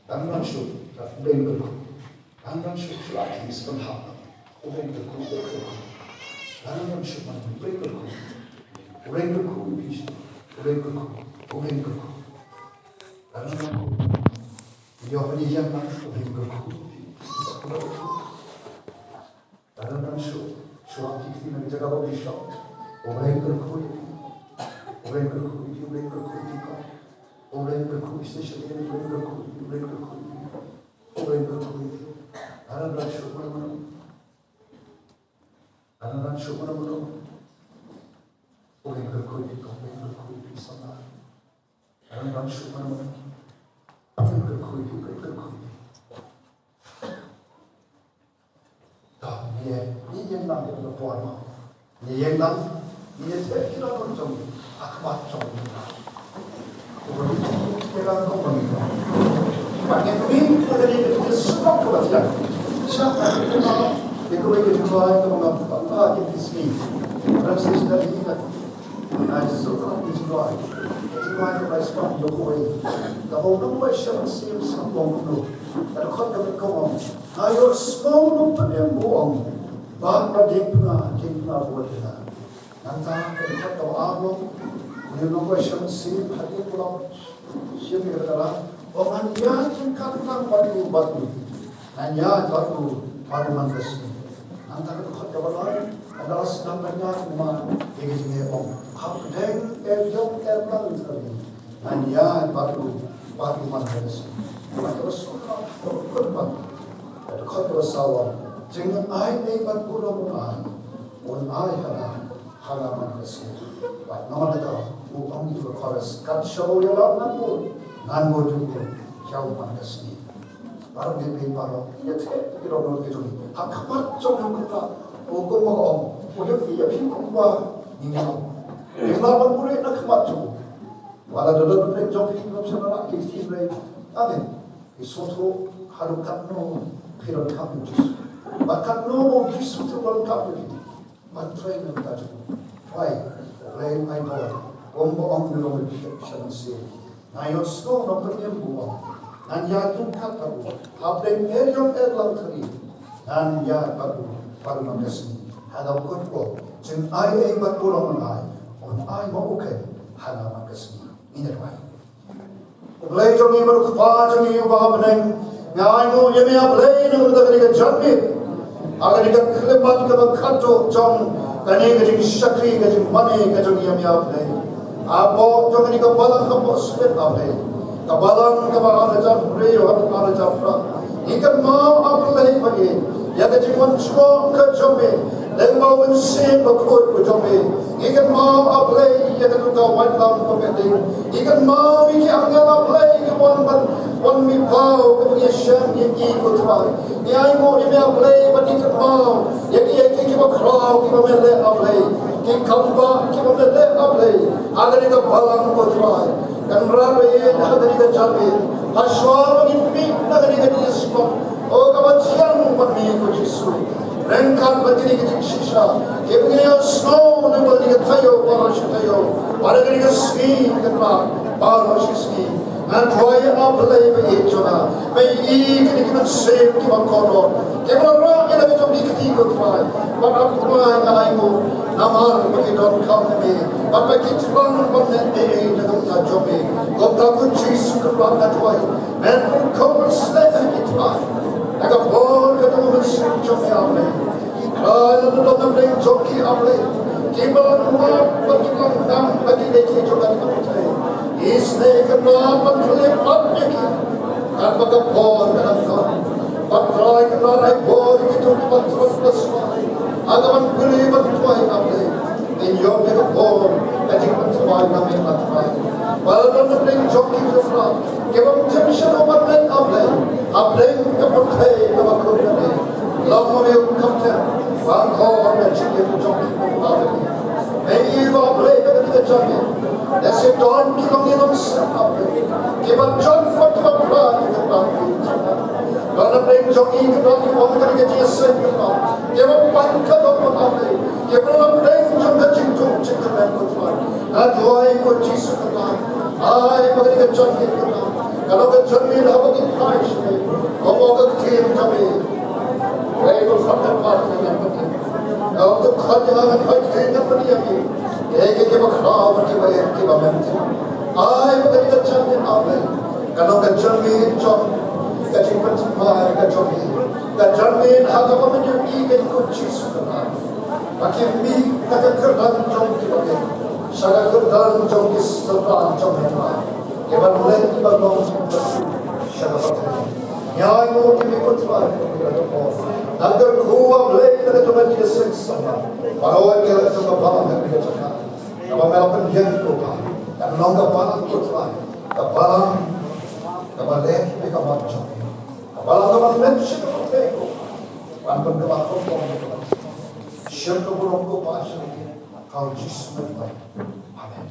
Tang ban shu, Blei kyrkhu. Tang ban shu, shu la ki spah hap. Blei kyrkhu, Blei kyrkhu. Tang ban shu ban, Blei kyrkhu. Blei kyrkhu ïa phi sha, Blei kyrkhu, Blei kyrkhu. Tang ban shu, ïoh ban ïeng lang, Blei kyrkhu ïa phi. Tang ban shu, shu la ki kti na ki jaka ba phi shong. U Blei kyrkhu ïa phi. U Blei kyrkhu ïa phi, U Blei kyrkhu ïa phi ko. U Blei kyrkhu ïa phi station ïa phi, U Blei kyrkhu ïa phi, U Blei kyrkhu ïa phi. U Blei kyrkhu ïa phi. Lada don shuh mano mano. Lada don shuh mano mano. U Blei kyrkhu ïa phi ko, U Blei kyrkhu ïa phi samla. Lada don shuh mano mano. U Blei kyrkhu ïa phi, U Blei kyrkhu ïa phi. To, ngi, ngi ïeng lang ïa ka por mo. Ngi ïeng lang, ngi ïeng te ki la don jong ngi, ha khmat jong ngi. Ko ba ngi ïeng lang ko ba ngi. Ba ngi ïeng lang ko ba ngi. Sha ka, ïa kawei ka jingrwai kaba nga pynbna ha kine ki sngi. Nga sdang ïa ka Ai, suk ka jingduwai. Jingduwai ka bai sbam ïa kawei. Kaba u nongwei sha mynsiem sngewbha kumno. Ka dkhot kaba nyngkong ong, nga ïohsngew u nongpynim u ong, bad ka diengphna, diengphna bad diengphna. Nangta ka dkhot kaba ar ong, u nongwei sha mynsiem hadien ba u la shim ïa ka tyrwa, ong ngan ïaid ryngkat lang bad u, bad u. Ngan ïaid bad u bad u man ka sngi. Nangta ka dkhot kaba lai, ynda la sdang ban ïaid, namar ïa ka jingeh ong, hapdeng eriong erlang thari, ngan ïaid bad u bad u man ka sngi. Namar kaba suk ka dkhot kaba lai, ka dkhot kaba saw ong, jingai ei bad burom un ai, un ai ha nga ha nga man ka sngi. Bad namar kata u ong ïa u chorus, kat shaba u ïalam ngan bud, ngan bud ruh ïa u man ka sngi. Baroh ngi, ngi baroh ngi ïa thep ïa ki dohnud ki jong ngi ha khmat jong u Kynrad. U kum ba ong, u ïoh ïa phi kumba ngi ïoh. Ngi lah ban buhrieh na khmat jong u. Wat la don don pyrshah jong phi, phi ym shym la rah ki kti briew. Amen. Ngi sngewthuh haduh katno phi donkam ïa u Jisu. Bad katno u Jisu u donkam ïa phi. Ban trei na ka bynta jong u. Trei, ai bor. Kum ba ong u nongwei sha mynsiem. Nga ïohsngew u nongpynim u ong, ngan ïaid ryngkat bad u hapdeng eriong erlang thari. Ngan ïaid bad u, bad u man ka sngi. Ha kaba kut ko, jingaiei bad burom un ai, un ai ma u keiñ ha nga man ka sngi. Ngin ïa duwai. U Blei jong ngi bad u Kpa jong ngi uba ha bneng, nga ainguh ïa me A Blei na ka bynta kane ka janmiet. Ha kane ka khyllipmat kaba khatduh jong kane ka jingshakri ka jingmane ka jong ngi ïa me A Blei. Hapoh jong kane ka balang ka Botswana A Blei, ka balang kaba ar hajar hynriew haduh ar hajar phra, ngi kynmaw A Blei ba ïeit ïa ka jingwan shuwa ka jong me, lyngba u Mynsiem Bakhuid ka jong me. Ngi kynmaw A Blei ïa katu ka waitlam ba ka ding. Ngi kynmaw ïa ki angel A Blei ki wan ban, wan mih paw kaba ngi ïashem ïa ki ko Trai. Ngi ainguh ïa me A Blei ba ngi kynmaw ïa ki, ïa ki kiba khraw kiba me leh A Blei. Ki kam ba kiba me leh A Blei ha kane ka balang ko Trai. Kynrad ba ïeit, ha kane ka janmiet, ha shuwa ba ngin mih na kane ka jingïasyllok, o kaba thiang ban mih ko Jisu. Ryngkat bad kine ki jingshisha kiba ngi ïohsngew na kane ka taïew baroh shi taïew, bad kane ka sngi Kynrad baroh shi sngi, nga duwai A Blei ba ïeit jong nga, ba ïohi kine ki mynsiem kiba kordor kiba la rah ïa la ka jong ki kti ko Trai. Bad A Blei nga ainguh namar ba ki donkam ïa me, bad ba ki thrang ban leh eiei na ka bynta jong me. Kumta ko Jisu Kynrad nga duwai, men pynkhum pynsleh ïa ki Trai da ka bor ka jong u Mynsiem jong me A Blei. Trai, la don na pdeng jong ki A Blei kiba la mad bad kiba la ngam ha kiei kiei jong ka pyrthei. Ngi sngew Kynrad ban khyllipmat ïa ki katba ka bor ka dang don. Bad Trai Kynrad, ai bor ïa kito kiba thrang ba sngewbha ha ka ban pule ban duwai A Blei. Ngin ïoh ïa ka bor ka jingpynduwai na me A Trai. Bad la don na pdeng jong ki Kynrad kiba ym shym shym ban leit A Blei, ha pdeng ka pyrthei kaba kut kane. Long ma me u khamtam ba khot ka jingim jong ki Kynrad. Ngi ïohi ba A Blei ha kane ka janmiet, lehse don ki longïalam sah A Blei kiba jot bad kiba phla ïa ka Kynrad. Don na pdeng jong ngi Kynrad kiba wan ha kane ka jingïaseng Kynrad, kiba pan ka doh A Blei, kiba na pdeng jong ka jingduk jingkyrmen ko Trai. Nga duwai ko Jisu Kynrad, ai ba kane ka janmiet Kynrad ka long ka janmiet haba ngin phai sha me, kum ong ka ktien jong me. Hynrei to khot ïa nga bad ngan pyni, to khot ïa nga bad ngan pyni ïa me. Ïa kiei kiei kiba khraw bad kiba ïeit kiba mynsiem. Ai ba kane ka janmiet A Blei ka long ka janmiet jong ka jingpynthymmai ka jong me, ka janmiet ha kaba men ïohi ïa ko Jisu Kynrad. Ba ki mih na ka kyrdan jong ki bangeit sha ka kyrdan jong ki synran jong me Trai, kiban leit ban long sha ka pyrthei. Ngi ainguh ïa me ko Trai, ngi kyrkhu A Blei na ka jong ka jingïaseng samla baroh ki la jong ka balang ka jong ka, kaba me la pynïeng ko Kpa, kan long ka balang ko Trai, ka balang kaba leh ïa ka mat jong me, ka balang kaba leh sha ka pyrthei ko, ban pynkylla rukom jong me. Shim ka burom ko Kpa sha ka ïing, ha u Jisu ngi duwai. Amen.